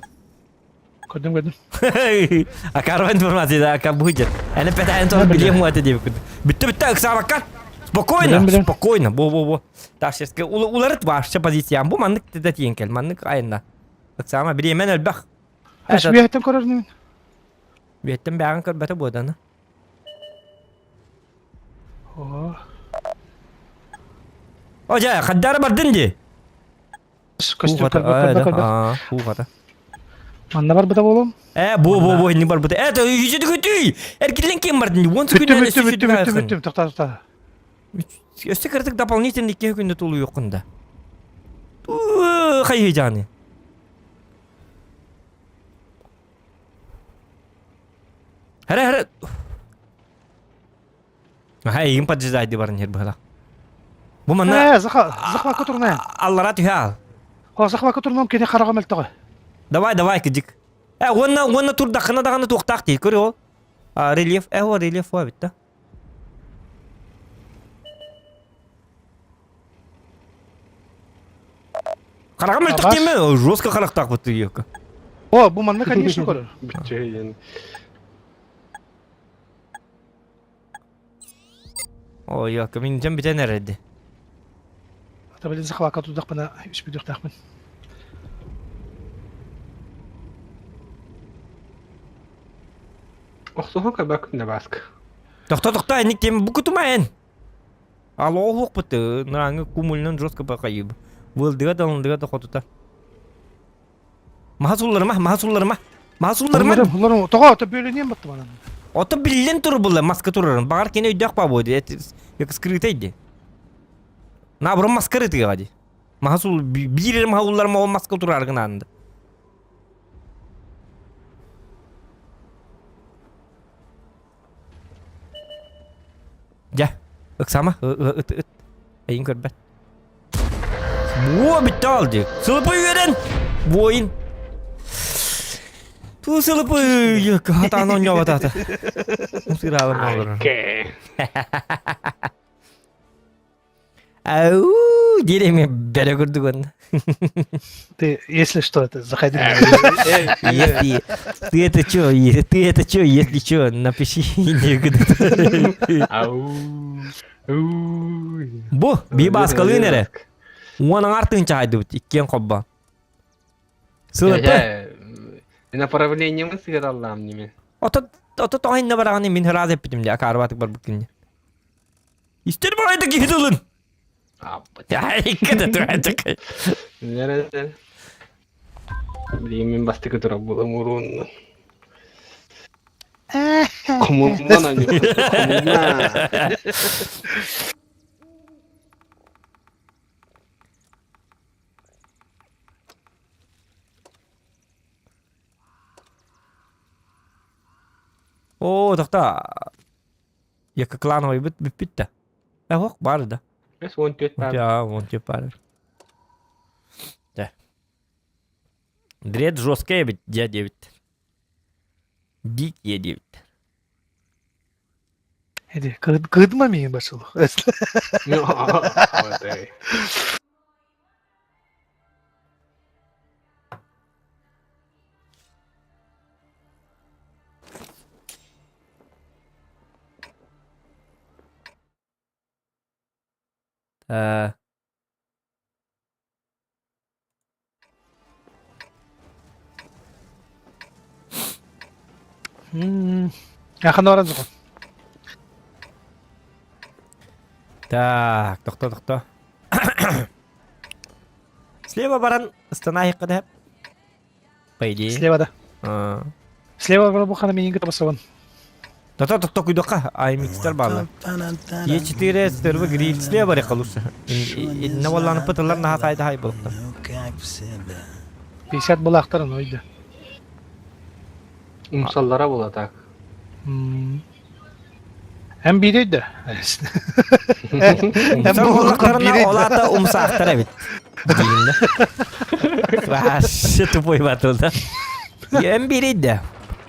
Көрдүм, көрдүм. Акарова информация да, ака будет. Әне пәтәйін соны билем уаты деп күн. Бүтті, бүтті, ыксабакка. Спокойно, спокойно. Бо, бо, бо. Так, сейчас уларыт вообще позициям. Бу маннык тедә тиен кел, маннык айында. Ыксама биремен өлбәх. Аш бүйәттен көрөр немен? Бүйәттен бәгін көрбәті боданы. О. О, жа, хаддары бардын ди. Костюм көрбө, көрбө, көрбө. Манна барбыта болом. Э, бу бу бу не барбыта. Э, то yüzü көтүй. Эркилен кем бардын? 10 секунд. Бүттүм, бүттүм, бүттүм, бүттүм, тохта, тохта. Өссө кырдык дополнительный 2 күндө тулу юкунда. Хайы жаны. Хара хара. Аха, игин поджидайды барын хер быһала. Бу манна Э, заха, захватка турна. Аллара түһэ ал. О, захватка турном кини хараҕа мөлтөҕө. Давай, давай, кыдьык. Э, уонна, уонна турдаххына даҕаны туохтаах дии, көр ол. А, рельеф, э, о, рельеф о эбит да. Хараҕа мөлтөх диэме, жестко харахтаах бутты ёка. О, бу манна, конечно, көрөр. Бүтчөйен. Ой, ёка, мин дьон бүтэн эрэрди. Табылын захвака тудахпына үспүдүхтахпын. Охсуһу кабак набаск. Тохто, тохто, энник тем бу кутумаен. Алло, хук быты, ныраңы кумулынан жестко бакайып. Вылдыга да лындыга да хотута. Маха сулларыма, маха сулларыма. Маха сулларыма. Уларым, тоҕо ото бөлүнүөн баттым анан. Ото биллен тур булла, маска турарын. Багар кene өйдөк ба бойду. Это скрытай ди. На бурун маска рытыга ди. Маха сул бир маха улларыма ол маска турар гынанды. Дьэ, ыксама, ыт, ыт. Эйин көрбөт. Буо бүтті ал дии. Сылыпы үөрэн! Воин. Ту сылыпы хатаан оонньообатаата. Сыраалым олорор. Ау, диир эми бэрэ курдук онно. Ты, если что, это заходи. Если ты это чё, ты это чё, если чё, напиши Ау. Бу, би бааскалыын эрэ. Уон аҥаар тыһыынча хайдыбыт, иккиэн хобба. Сылыпы. Направлениемы сыгыраллаам неме. Ото ото тоҕо иннэ бараҕаны мин ыраас эппитим дии, акаарбатык барбыт кинини. Истэр баҕайда киһи тылын. Блин, мин бастакы турар буолам урууннан. Хомуллан хомуллан. Оо, тохта. Яка клановый бүт бүппүт да. Э, ох, бар да. Эс 14 бар. Я, 14 бар. Да. Дред жесткая бит, дядя бит. Дикие диэбиттэр. Эди, кыдма миин башылых. Э, Так, тохто, тохто. Слева баран станайыққа да. По идее. Слева да. Слева баран бухана мининге табасабын. Тото тото куйдока, аймикстер баалар. Е4 стерва гриль слева барыха лучше. Инна валланы пытылар наха кайда хай болуктар. 50 булактарын ойды. Умсаллара була так. Hem biriydi. Умсар булактарына олата умсаактар эбит. Дейин Вообще тупой батыл да. Эм бирийди.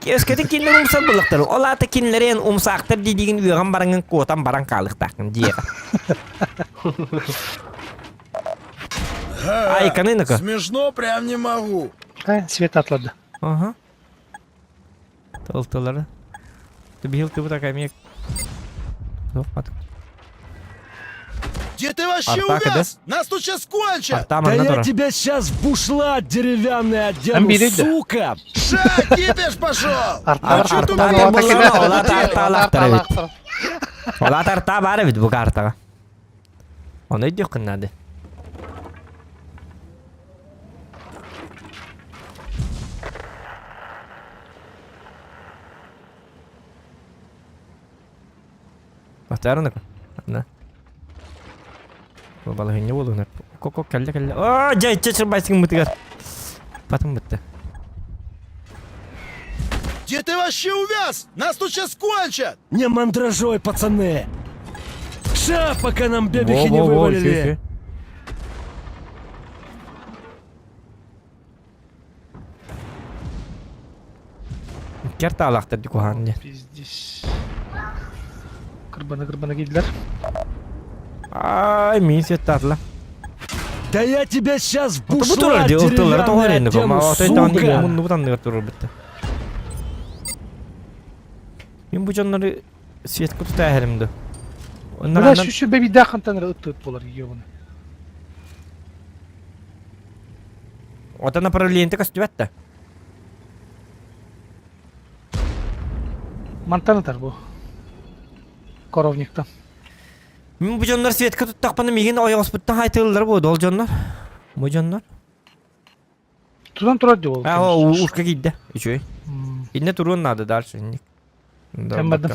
Өскөтүн кинилер умсар булактар. Ол ата кинилерин умсаактар дидигин үөган бараңын куотан баран каалыктаакын дие. Ай, каныныка. Смешно прям не могу. Свет атлады. Ага. Толтылары. Ты бил ты вот такая мек. Где ты вообще Артака, да? увяз? Нас тут сейчас кончат! Арта Да манна я тура. тебя сейчас в бушлат деревянный одену, Амбирейді. сука! Ша, кипиш пошел! Арта чё тут Арта болсана, олата арта алактар эбит. Олата арта бар эбит бу картага. Оны өйдүөх надо. Бастарынык. На. Бу балыгын болуна. Коко кэллэ кэллэ. Оо, жай чечер басың мытыгар. Потом бытты. Где ты вообще увяз? Нас тут сейчас кончат! Не мандражой, пацаны! Ша, пока нам бебехи не Во-во-во, вывалили! чё-чё. Керта алақтар дикухан де. Пиздец. Кырбана кырбана кийдилер. Ай, мен сет татла. Да я тебя сейчас в Бу бушлат турар де, ылтылары тоғар деревянный енді. одену, сука! Мунну бутан турар бітті. Мен bu жоннары свет куту тәһәрімді. Мына шүшү беби дахантан ыттыт болар ебаны. Ота направление көстүбәтті. Мантан атар бу. Коровниктан. Мен bu жоннар свет куту тақпаны меген ойғоспыттан хайтылылар бу, дол жоннар. Бу жоннар. Тудан турар деп ол. А, о, ушка кийді. Үчөй. Инне турун надо дальше. Кеммедим.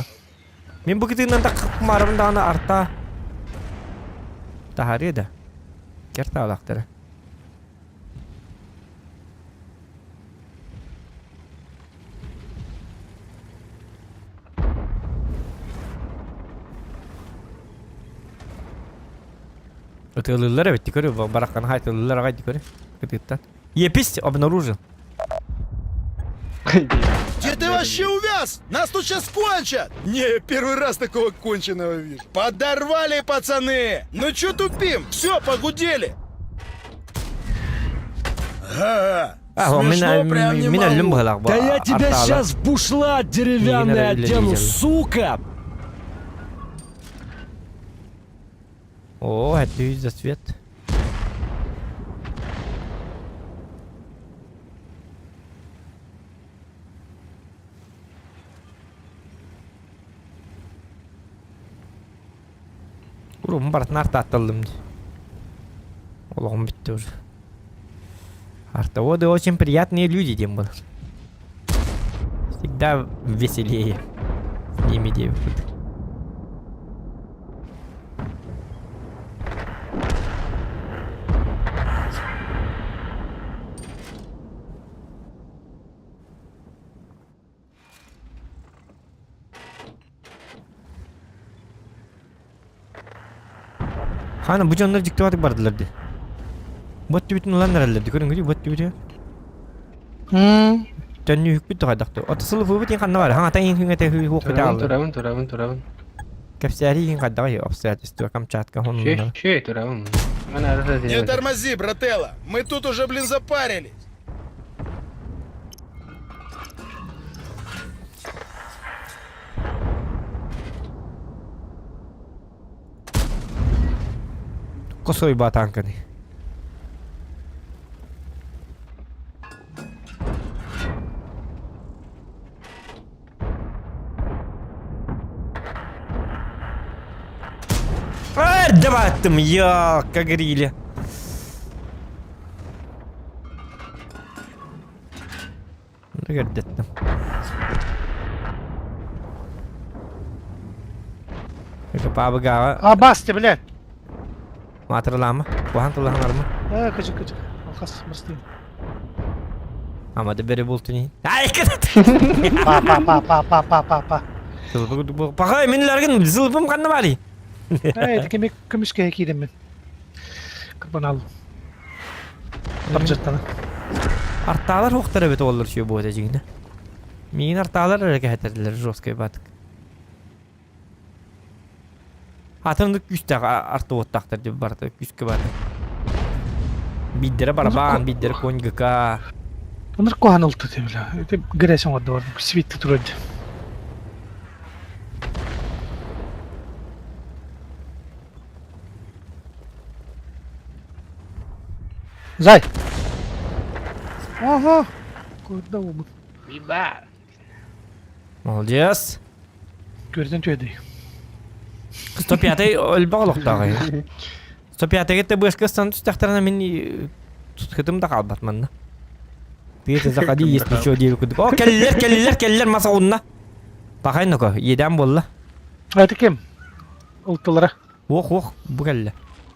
Мен бу кытыгынан да кымарым дааны арта. Тахары да. Керта алактары. Ытылылар эбит көрү бараккан хайтылылар агай көрү. Кытыттан. Епись обнаружил. Где ты вообще увяз? Нас тут сейчас кончат! Не, первый раз такого конченого вижу. Подорвали, пацаны! Ну чё тупим? Все, погудели! Ага, А, смешно прям не мен өлүм могу. быһылаах Да я тебя сейчас в бушлат деревянный Игнорировали одену, видели. сука! О, это за свет. Урум бартын арта атталдым. Олоғым бітті уже. Артоводы очень приятные люди, дем был. Всегда веселее. С ними девушек. Хана бу дьоннор дьиктибатык бардылар дии. Бу өттүбүтүн ылан эрэллэр дии көрүҥ бу өттүбүтү. Төннүүһүкпүт да хайдах Ото сылыфыбыт иин ханна бар? Хаҥата иин күҥэтэ хуох Турабын, турабын, турабын, турабын. Кэпсээри иин хайдаҕый обстоятельства Камчатка хонунна. Шү, турабын. Не тормози, брателло. Мы тут уже, блин, запарились. Косой батанканы. Эрдэ баттым, я, как грили. Көрдөттүм. Пабыгаҕа А, басты, блядь. Маатырылаама? Куһаан тыллаһанарма? Э, кыжык, кыжык. Алхас мастыын. Ама да бери бултуни. Ай, Па, па, па, па, па, па, па, па. Пахай, мин ларгын зылбым ханна бари. Эй, кеми көмүскэ киирем мен. Кырбанал. Баржаттана. Артаалар хуохтар эбит оллар шүө буота дьигинэ. Миин артаалар эрэ кэһэтэрдилэр жесткай батык. Атыннык күүстээх артуоттаахтар деп барыта күүскэ барды. Биддere барабан, биддere конь ГК. Онор куһан ылты бля. Это грязь оҥордо свитти турар. Зай! Ага! Куда убыт? Биба! Молодец! Көрдөн түөдүй. 105-й өлбөх олохтооҕой. 105-ге ТБшка ыстан түстэхтэринэ мин тутхытым да хаалбат манна. Ты это заходи, есть ничего диэби курдук. О, кэллилэр, кэллилэр, кэллилэр, мас оҕунна. Пахай ноко, иэдээн буолла. Это ким? Ылтылара. Ох, ох, бу кэллэ.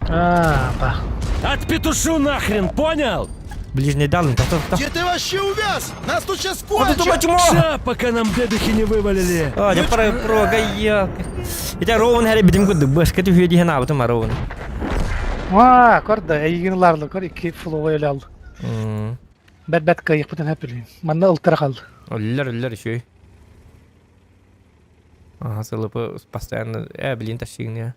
А, ба. Отпетушу нахрен, понял? Ближний дал, то то то. Где ты вообще увяз? Нас тут сейчас Вот это кончат! чмо! Ща, пока нам дедухи не вывалили. А, я пора прога Ити роун хәри битим курдук башка түһүө диһен аабытым роун. А, корда, эйигин ылаарлы, кор икки флоу эле алды. Бэт бэт кыайыхпытын хэппилин. Манна ылтара қалды. Өллөр өллөр үчүгэй. Ага, сылыпы постоянно э, блин, тащигне.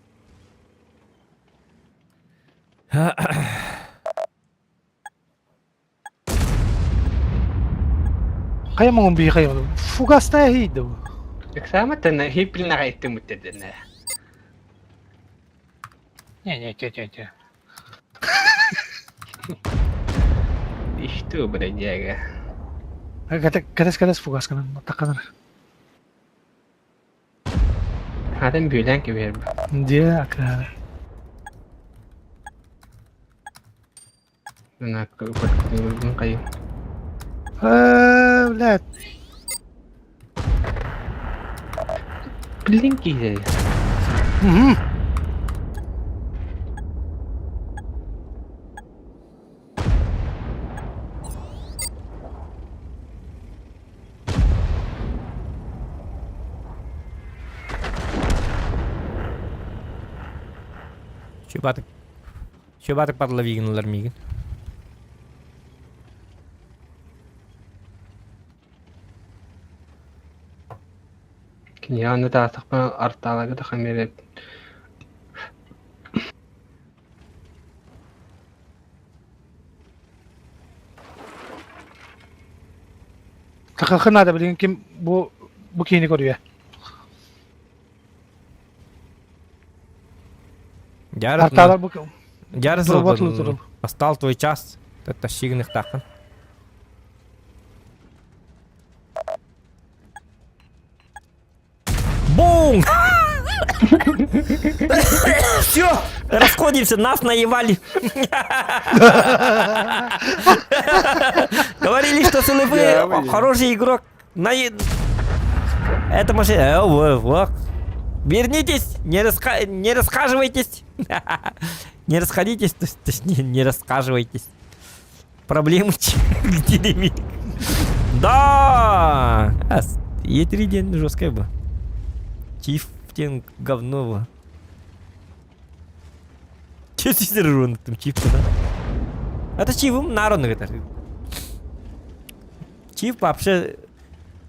Хайа муҥун бии хайа фугасная хийдэ бу. Эксааматтан хиппилин аҕай иттиммиттэрдэнэ. Не не те те те. Что, бродяга? Кэтэс кэтэс фугас гынан таканар. Хатын бүлэн кэбиһэр. Дьэ акаары. Хайы. Э, блядь. Блин киһи. Мгм. Чубатык. Чубатык падла миигин. Кинианы таатахпа артаалага тахамереп. Такахы надо, блин, ким бу бу киһини көрүө. Артаалар бу Дьара Турбот турул. Настал твой час. Тащигыныхтааххын. Бум! Все, расходимся, нас наебали. Говорили, что СЛВ хороший игрок. На... Это машина... Вернитесь, не, раска... не расхаживайтесь. Не расходитесь, то есть, точнее, не расхаживайтесь. Проблемы где Да! Е3 день жесткая бы. Чифтинг говно. Чесисер уруунуттум чип туда. Это чивым народный это. Чип вообще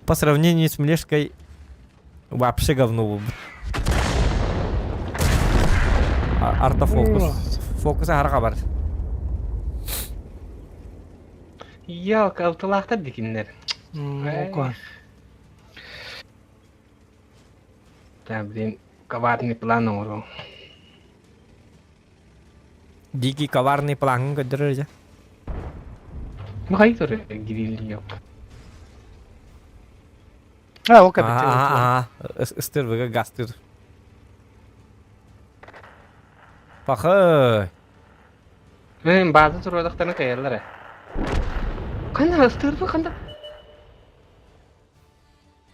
по сравнению с Млешкой вообще говно был. Артофокус. Фокус аһара бар. Ялка алтылаахтар дикиннер. Да, блин, коварный план оҥоруу. Дикий коварный план көрдөрөр дьэ. Ну хайы турар гриль А, ол кэбит. Аа, ыстырбыга гастыр. Пахы. Мен база туруодахтарына кайаллар э. Канда ыстырбы канда?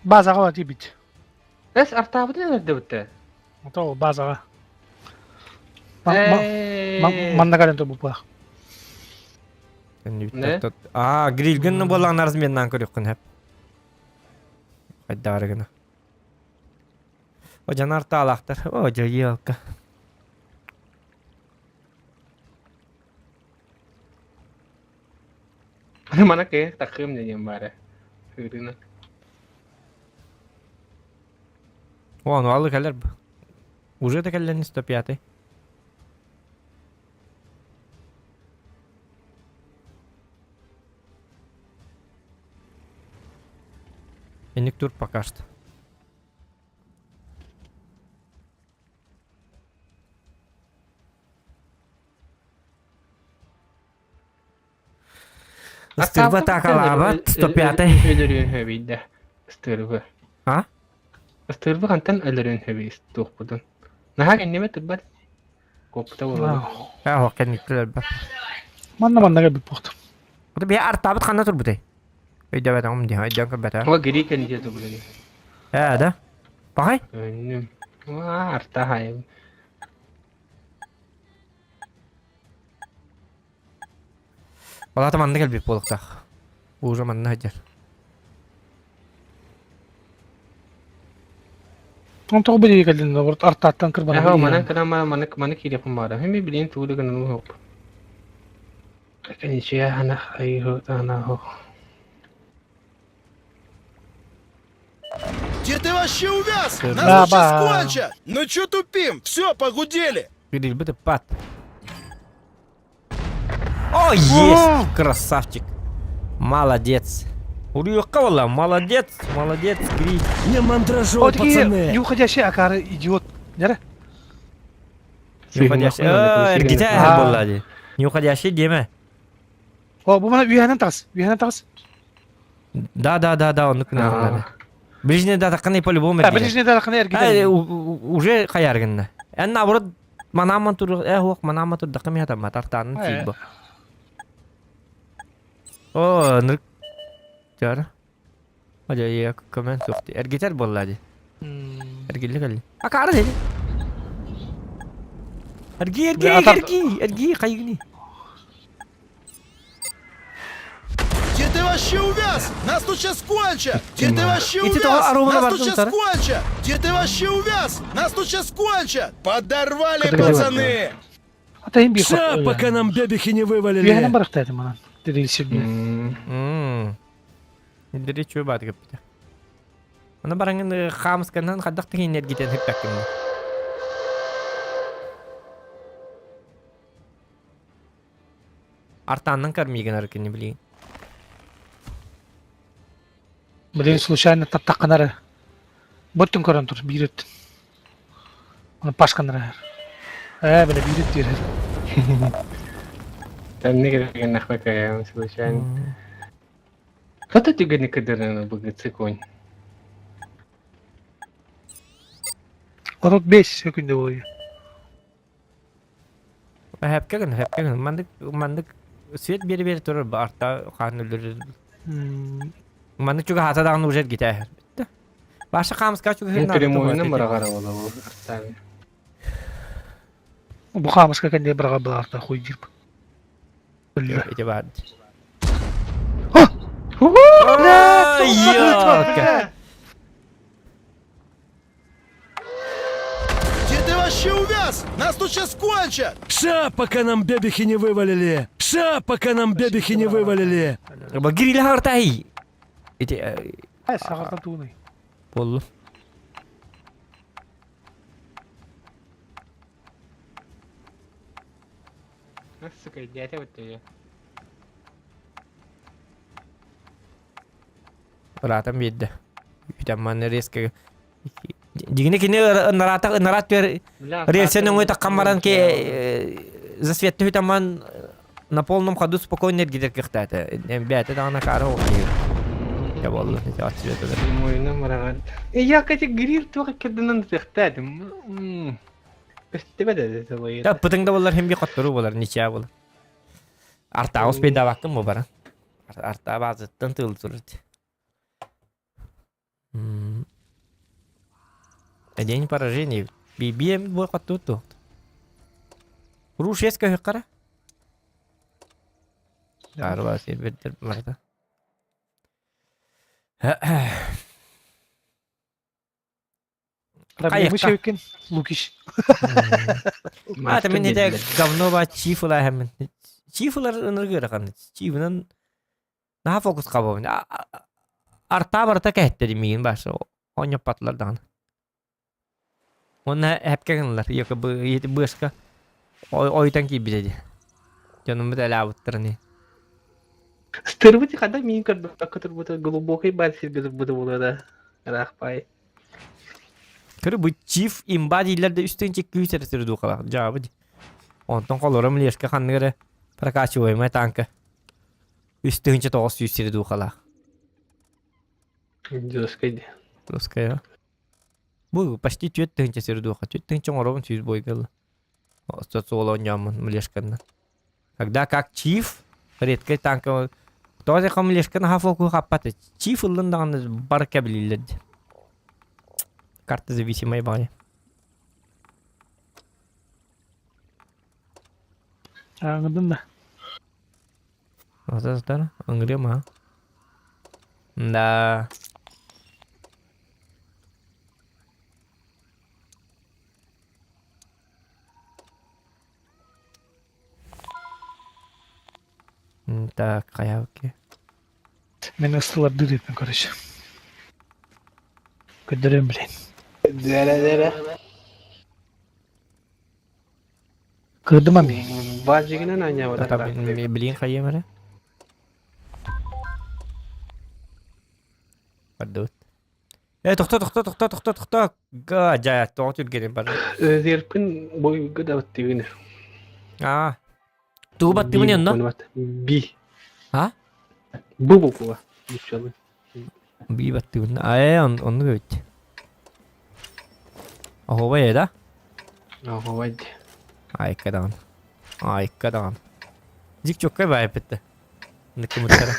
Базаҕа бар диэбит. Эс артаабытын эрдэбиттэ. Ото базаҕа. Манна кэлэн турбуппах. Аа, грилгин буоллаҕына разменнаан көрүөххүн сөп. Хайдаары гына. О, дьон артаалаахтар. О, дьайыалка. Мана кыйах тахыым диэн баара. Ырына. О, ну алы кэлэр бу. Уже да кэллэн 105-й. Эник тур пока что. Ыстырба таакалаабат 105-й. Өлөрүөн хөбүйдэ. Ыстырбы. А? Ыстырбы хантан өлөрүөн хөбүй туохпутун. Наһаа кэннибэ турбат. Куоппута буолар. Ээ, хоқ кэнниттэр өлбөт. Манна манна кэлбит буохтум. Ото бие артаабыт ханна турбутай? Өйдөбөтөҕүм дии, өйдөөн көрбөтөҕүм. Ол гири кэннитэ турбут. Ээ, да? Пахай? Өннүм. Арта хайым. Балата манна кэлбит буолуохтаах. Уже манна сылдьар. Онтоҕо билиги кэллин артааттан кырбана Эһэ манан кынан маны маны киириэхпин баҕара. Мин билигин тугу да гынан уһук. Кэничиэ ана айыһы ана Где ты вообще увяз? Нас тут сейчас кончат! Ну чё тупим? Все, погудели! Грильбы пат. О, есть! Красавчик! Молодец! Уруйукка буолла, молодец, молодец, Гриль. Не мандражой, пацаны! Не уходящий акары идиот. Нere? Не уходящий. Эргитэ буолла дии. Не уходящий диэмэ. О, бу мана үөһэнэн таҕыс, үөһэнэн таҕыс. Да, да, да, да, оннук гына. Ближний да тахханы по-любому Да, ближний да тахханы эргитэ. Уже хайар гынна. Эн наоборот манааман тур, э хуох манааман турдахха миһа тамма тартаанын тиийбо. О, нырк. Тяра. Адя я коммент суохти. Эргитер буолла ди. Эргилли кэлли. Акаары деді. Эргий, эргий, эргий, эргий, хайгини. Где ты вообще увяз? Нас тут сейчас кончат! Где ты вообще увяз? Нас тут сейчас кончат! Где ты вообще увяз? Нас тут сейчас кончат! Подорвали, пацаны! Ша, пока нам бебехи не вывалили! Дири чуй баат кеппитэ. Аны бараҥын хаамысканан хайдах тигин эргитэн хиппэккин. Артааннан кормигин аркини билигин. Блин, случайно таптакканары. Боттун көрөн тур, биир өттүн. Оны пашканары. Ээ, бile биир өттү Там не керек нахвакая случайно. Хата түгэни кыдырыны быгыцы конь. 35 секунда буолуо. Хэпкэ гын, хэпкэ гын. Маннык, маннык свет биэри-биэри турар арта хаан өлөрөр. Маннык чугаһаата даҕаны уже эргитэ. Бүттэ. Баша хаамыска чугаһыыр наада Прямойунан быраҕара буола бу артааны. Бу хаамыска кэннигэр быраҕар былаарта хуй диир. Ити баар. Где ты вообще увяз? Нас Нас тут сейчас кончат! Ша, пока нам бебехи не вывалили! Ша, пока нам бебехи не вывалили! Гириле хаҕыртаһый. Ити Э, саҕарта тууный. боллу. Сука, дядя вот тебе. Ыраатан биэрдэ. Үтэмман резко Дигини кини ынараата ынараат түөр рельсен өҥө таххан баран ки засветты үтэмман на полном ходу спокойно эргитэр кыахтаата. Бэйэтэ даҕаны акаары оҕо Я буолла ити отсвета да. Мойна мыраган. Я кати гриль туох кэрдинэн тыхтаатым. Көстүбэт этэ Да пытың да боллар хим би хоттору болар ничья болар. Артаус пейдаваккын бу баран. Артаа баазыттан тыыл турар. День поражений. Бибиэм бу хотууту. Руш ес көһүккара. Арба сирбиттер барда. Проблемы шевикин Лукич. Ата мен ите говно ба чифула хэмин. Чифулар ыныргыра хан. Чифунан наха фокус кабабын. Арта барта кэхтери миин башы. Оньоппатылар даҕаны. Уонна эпке гынылар. Йока быашка ойтан киирбитэ дии. Дьонуммут элаабыттарыни. Стырбыт хада миин көрбөккө турбута глубокий бар сиргэ турбута буолуо да ыраахпай. Көрү бу чиф имба дииллэр да үстэн чеккүү сэрсир дуукалаах дьаабы ди. Онтон холором лешка ханнык эрэ прокачиваемая танка. 3900 сири дуукалаах. Жесткай ди. Русская. Бу почти 4000 сири дуоха. 4000 оҥоробун сүүс бойгалы. Социолог оонньооммун млешканна. Когда как чиф, редкай танка Тоҕо диэххэ млешка наһаа фокуһу хаппат. Чиф ыллын даҕаны бар кэбилииллэр дии. Карта зависимая баҕайы. Ааҥырдым да. Састар, ыҥырыам аа. Да. Так, хайа окей. Мин ыстылардыы диэппин короче. Көрдөрүм блин. Дэрэ-дэрэ. Кырдым ами. Баджигинен аня Блин хайыам эрэ. Бардыбыт. Э, тохто, тохто, тохто, тохто, тохто. Га, дьэ, тоҕо түргэнин бар. Зерпин бойга да баттыгын. Аа. Тугу баттыгын онно? Би. А? Бу буква. Ничего. Би баттыгын. Аа, онну эбит. Оһуобай да? Оһуобай. Айка даҕаны. Айка даҕаны. Дик чоккай баайып битте. Ныккымыттара.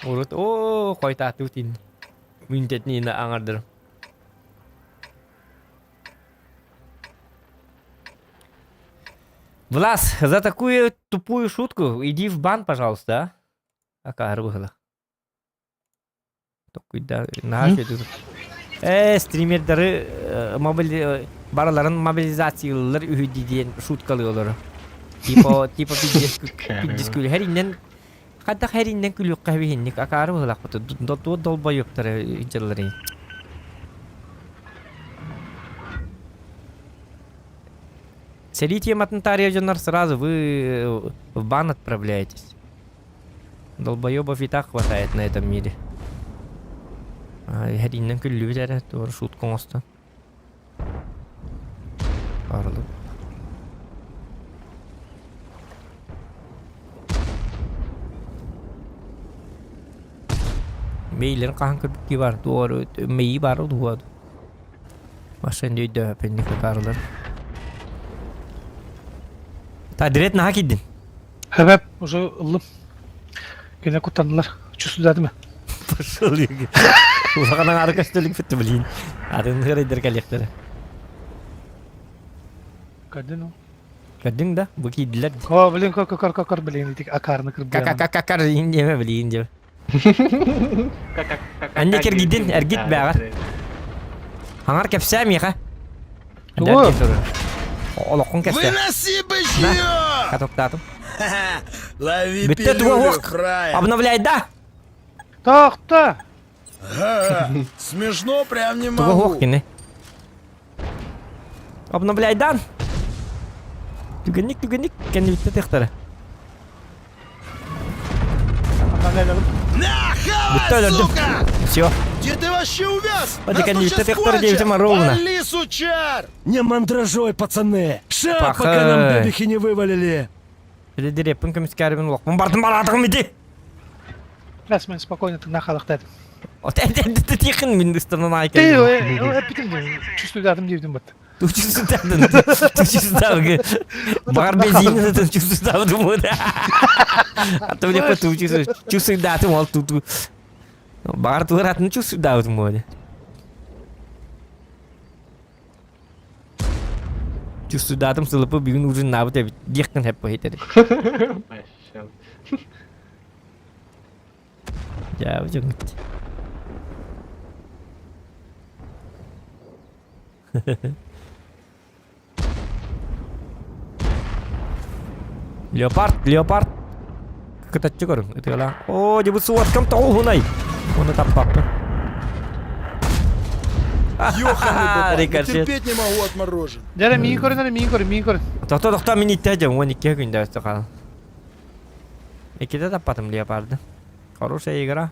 Урут оо хойутаатыбыт ин. Мүнтэтин аҥардырым. Влас, за такую тупую шутку иди в бан, пожалуйста, а? Акаары быһыла. Токуйда наһаа үчүгэй. Э, стримердары мобили барыларын мобилизациялыыллар үһү диэн шуткалыы олоро. Типа, типа пиздец күлү. Хэриннэн хайдах хэриннэн күлүөххэ эбиһинник акаары быһылаахпыт. Туох долбоёбтары дьыллары. Сэрии тематын таарыйа дьоннор сразу вы в бан отправляетесь. Долбоебов и так хватает на этом мире. Иһэриннэн күллүбүт эрэ, туора шутка оҥостон. Арылып. Мейлерин хаһан көрбүт бар, туора мейи бар дуо. Машина өйдөһөпүнник ытаарылар. Та дирет наһаа киирдин. Хэбэп, уже ыллым. Кene куттаннылар. Чувствуйдатымы? Пошел юги. Улахан аҥаары көстөлүк бүтті блин. Атын ырайдар кэлиэхтэрэ. Көрдүн ол. Көрдүҥ да? Бу киирдилэр. О, блин, кор кор кор кор блин, ити акарны кырбыйан. Кака-кака диэмэ блин диэмэ. Анне киргидин, эргит бэҕэр. Аҥар кэпсээ миэхэ. Тугу? Олоххун кэпсээ. Выноси бычье! Катоктаатым. Лови Бүттэ туга пилюлю, уох. фраер. Обновляй, да? Тохто! Ага, Смешно прям не Туга уох могу. кини. Обновляй, да? Түгенник, түгенник, кэнни бүтте тыхтара. На, Бүттэ хавай, өлөрдүм. сука! Все. Где ты вообще увяз? Вот Нас и тут конец. сейчас Ты кто родился, кончат! Маровна? Вали, сучар! Не мандражой, пацаны! Шаг, Пахай. пока нам бэбихи не вывалили! Биле реппин көмүскәрбин олохпун бардым бараатыгым ити. Раз мен спокойно ты нахалахтадым. Тихин мин ыстырынан Ты, айкелдим. эпитим, чувствую дадым диэбитим бат. Тучусудадын. Тучусудабы. Бар бензин тучусудабы му. А то мне по тучусу. Чусудатым ол туту. Бар туаратын чусудабы му. Чусудатым сылыпы бүгүн ужин набыт эбит. Диэхтен хэп хитер. Вообще. Жаа жыңыт. Леопард, леопард. Кытаччы көрүҥ, ытыалаан. Оо, дьэ бу суоткам тоҕуһунай. Уну таппаппын. Ёханый бабай, я Рикошет. терпеть не могу отморожен. Дьэ, миин көрүн, миин көрүн, миин көрүн. Тохто, тохто, мин иттэ дьэ, уон икки күндэ өстө хаалан. Иккитэ таппатым леопарды. Хорошая игра.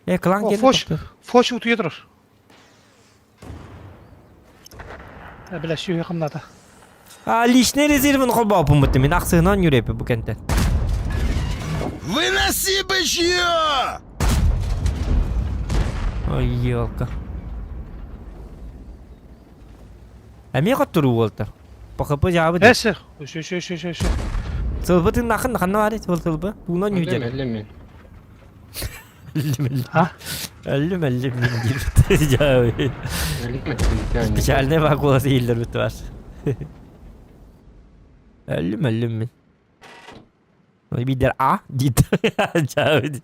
Э, клан О, кэллэ Фош, тохтор. Фош утуйа турар. Э, бля, сүүһэ хамната. А, личный резервин холбооппун бутты. Мин ахсыһынан юрепи бу кэнтэн. Выноси бычье! Ой, елка. Эмиэ хотторуу буолтар. ПХП жаабы дии. Эсэ, өсө, өсө, өсө, өсө, өсө. Сылбы тыыннаахын ханна баарый сылбы? Туунан Өллүм, ньүдьэр. өллүм мин. Өллүм, өллүм. А? Өллүм, өллүм мин диир. Жаабы. Өллүм, өллүм. Печальный баа куолас иһиллэр бүттү баар. Өллүм, өллүм мин. Биирдэр А диит. Жаабы.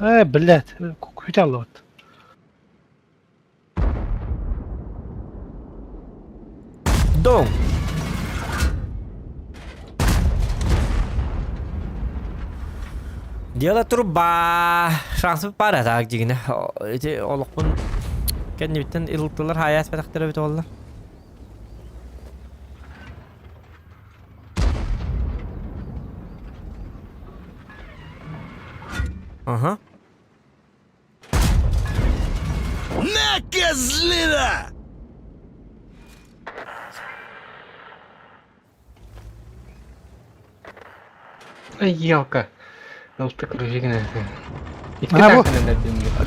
Э, блядь, күтэ аллыбыт. Дом. Дело труба. Шансы пара так дигине. Эти олохпун кэннибиттэн ылтылар хаяс бэтахтара бит оллар. Ага. На, козлина! Ай, елка. Алты кружигина. Ана бу.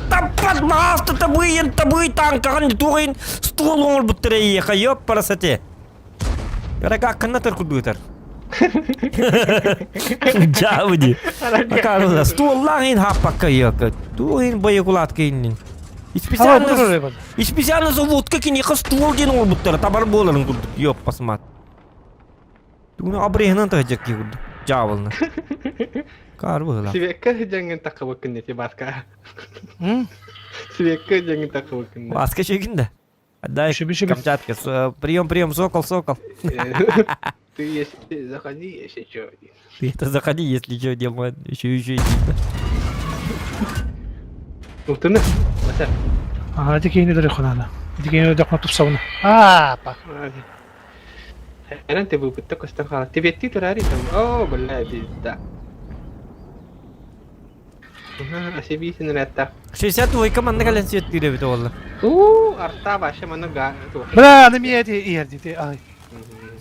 Таппат мааста табыйын табый танкаҕын тугын стол оҥорбуттар эйиэхэ ёппарасате. Ракакканна тар курдуутар. Дьаабы Акаарыла стуоллаах хаппакка ёка. Тугын боекулаатка иннин. Специально специально заводка киниэхэ стуол диэн оҥорбуттара табар буоларын курдук ёппасмаат. Тугуну абырыһынан таһдьар киһи курдук. Дьаабылна. Каар быһыылаах. Сибекка дьаҥын таххыбыккын эти баска. Сибекка дьаҥын таххыбыккын. Баска чегин да. Отдай Камчатка. Прием, прием, сокол, сокол. Ты если заходи, если что. Ты это заходи, если что, делай. Еще, еще иди. Ултыны. Ага, ити киһини өлөрүөххэ наада. Ити киһини өлөрдөххүнэ тупсабына. Аа, па. Эрэн ты выпытта көстөн хаала. Тибеттии турар там. О, бля, пизда. Ошибись на 62 манна кэлэн сүөттүүр эбит оҕолор. У, арта вообще манна га. Бля, аны миэ эти иһэр дии. Ай.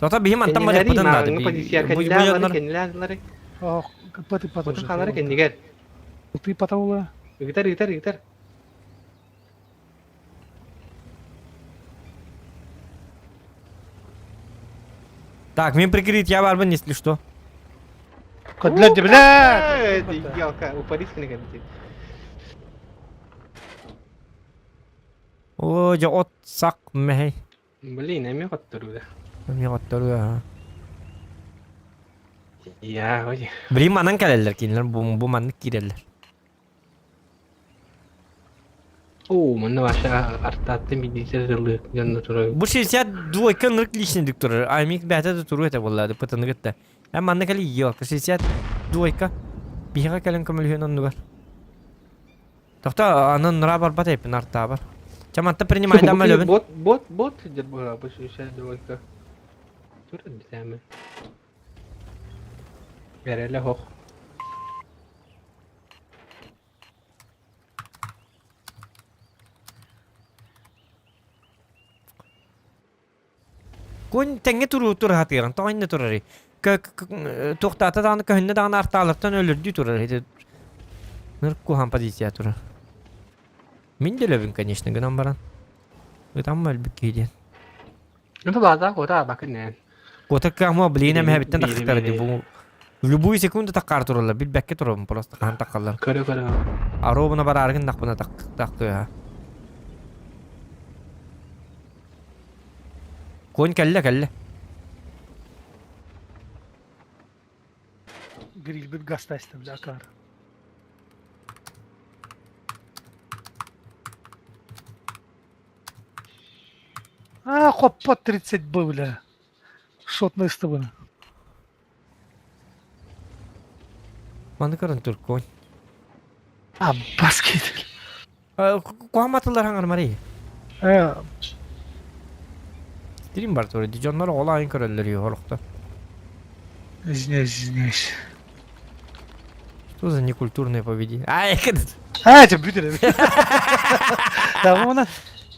Сото биһи мантан барыахпытын наада. Позиция кэннилэр. Ох, паты паты. Халары кэннигэр. Ты патаула. Ыытар, ыытар, ыытар. Так, мен прикрыть я барбын, если что. Бля, бля. Елка, упарись кэннигэр. О, дьэ от сак мэһэй. Блин, эмиэ хотторуу да. Эмиэ хотторуу аха. Я, ой. Блин, манан кэлэллэр кинилэр бу, бу маннык киирэллэр. Оо, манна вообще артааттын бидиитэ дылы дьонно турар. Бу 62 ынырык личный турар. Аймик бэйэтэ да туруо этэ буолла, пытаны кытта. Эн манна кэли елка 62 биһиэхэ кэлэн көмөлөһүөн оннугар. Тохто, аны нура барбат эппин артаабар. Чэ, манта принимайдан мөлөбүн. Бот, бот, бот сидер була, бу 62. Турар битәме. Эрэлэ хох. Кун тэҥҥэ туруу тураһатыыран тоҕо иннэ турарый? Туохтаата даҕаны көһүннэ даҕаны артаалартан өлөрдүү турар ити ныр куһаан позиция турар. Мин да өлөбүн, конечно, гынан баран. Ытамма өлбүт киһи диэн. Это база куота бакын Куота кыамма блин эмэһэбиттэн тахсыктар ди бу любую секунду таккаар тураллар билбэккэ турабын просто хаһан таккаллар. Көрө көрө. Аробуна барааргын нахпына так тахтыа. Конь кэллэ кэллэ. Грильбит гастайстым бля акар. А, хоппот 30 был, бля. Шотный ыстыбын. Маны көрөн тур конь. А, баскет. Куһаматылар хаҥар Мария. Э, Стрим бар тур. Дьоннор оҕолоон көрөллөр үһү олохто. Извиняюсь, извиняюсь. Что за некультурное поведение? Ай, А, это бүтүр. Да, оны.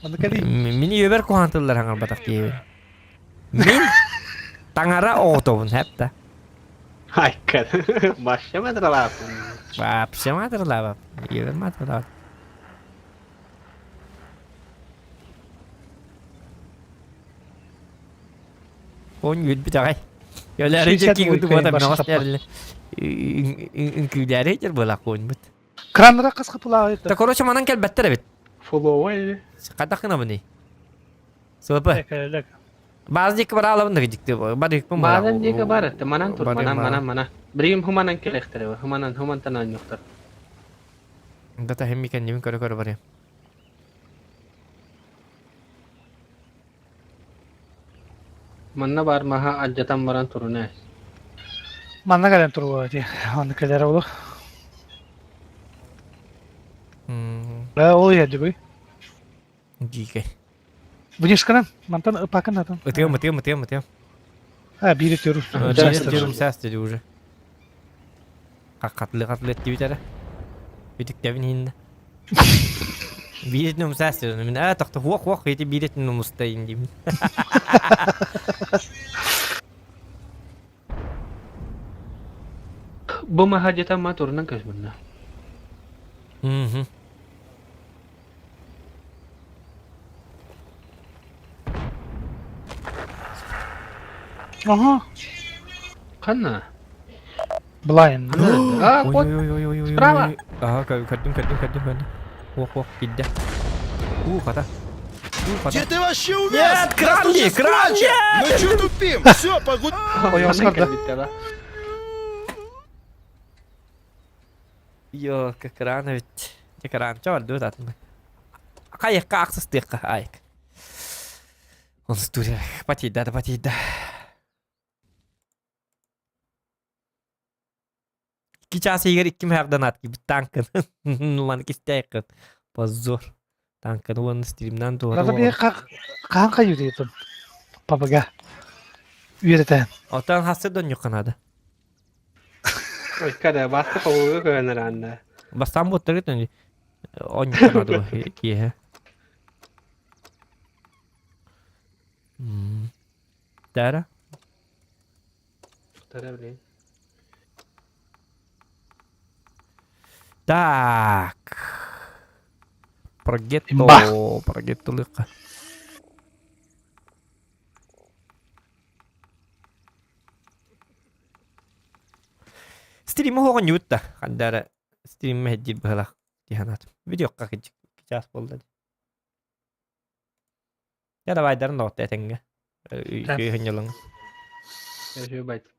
Оны кали. Мини өбөр куһаан тыллар хаҥарбатах киһи. Мин таҥара оҕотобун хэпта. Айкан. Вообще матралапын. Вообще матралаабап. Өбөр матралаабап. Он үөрбүт аҕай. Өлөөрү 60 киҥ двойка буота башка мөҕөс таппа. эрэлэ. Үҥкүүлээри итер буолаах куоньбут. Краннара хас хапылаах Та короче манан кэлбэттэр эбит. Фоллоуай. Хайдах гынабыный? Сылапы. Экэлек. Баз диэки бараалабын да дикти. Бар икпин Баазан диэки бар этте. Манан тур, манан, манан, манан. Билигин хуманан кэлэхтэрэ. Хуманан, хумантан оонньуохтар. Да таһым микэннибин көрө-көрө барыам. Манна баар маһа алдьатан баран туруна. Манна кэлэн туруга ти. Манна кэлэр олу. Э, ол иһэрдибий. Дьиикэй. Внешканан, мантан ыпакын атын. Ытыам, ытыам, ытыам, ытыам. А, биири төрү. Биир төрүм саас dedi уже. Хатылы хатылы эттибит эрэ. Үтүктэбин иһиннэ. Биир умсаас дедим. Мин аа тохто хуох хуох ити биир этин умустайын деймин. Бу маһа дьэтэ ма турунан көс мунна. Мгм. Ага. Ханна? Блайн. А, вот. Ой-ой-ой-ой-ой. Справа. Ага, көрдүм, көрдүм, көрдүм, көрдүм. Уох, уох, кидде. У, хата. У, хата. Где ты вообще увяз? Нет, кран Нас тут не, сейчас кран кончат! Мы чё тупим? Все, погуд... Ой, Оскар, да. Йо, кран ведь. Те кран, чё бар, атын. Кайыққа ақсыз тыаққа, айык. Он студия, патида, да патида. Икки час иһигэр икки мөһөөх донат киирбит танкын. Маны кистээххин. Позор. Танканы уонна стримнан туора Надо мне хаан хайы Папага. Үөрэтэн. Отон хассы донньукка наада. Ой, када басты холуга көөнөр анда. Бастаан буоттаргыт онньукка наада киэһэ. Тара. Тара блин. Так. Прогетто, Имба. прогетто лыка. Стрим оҕон юутта. Хандара стрим мэһдир быһалах тиһанат. Видео какы час болды. Я давай дарын доҕотто этэҥҥэ. Үчүгэй хынньалаҥ. Үчүгэй байтык.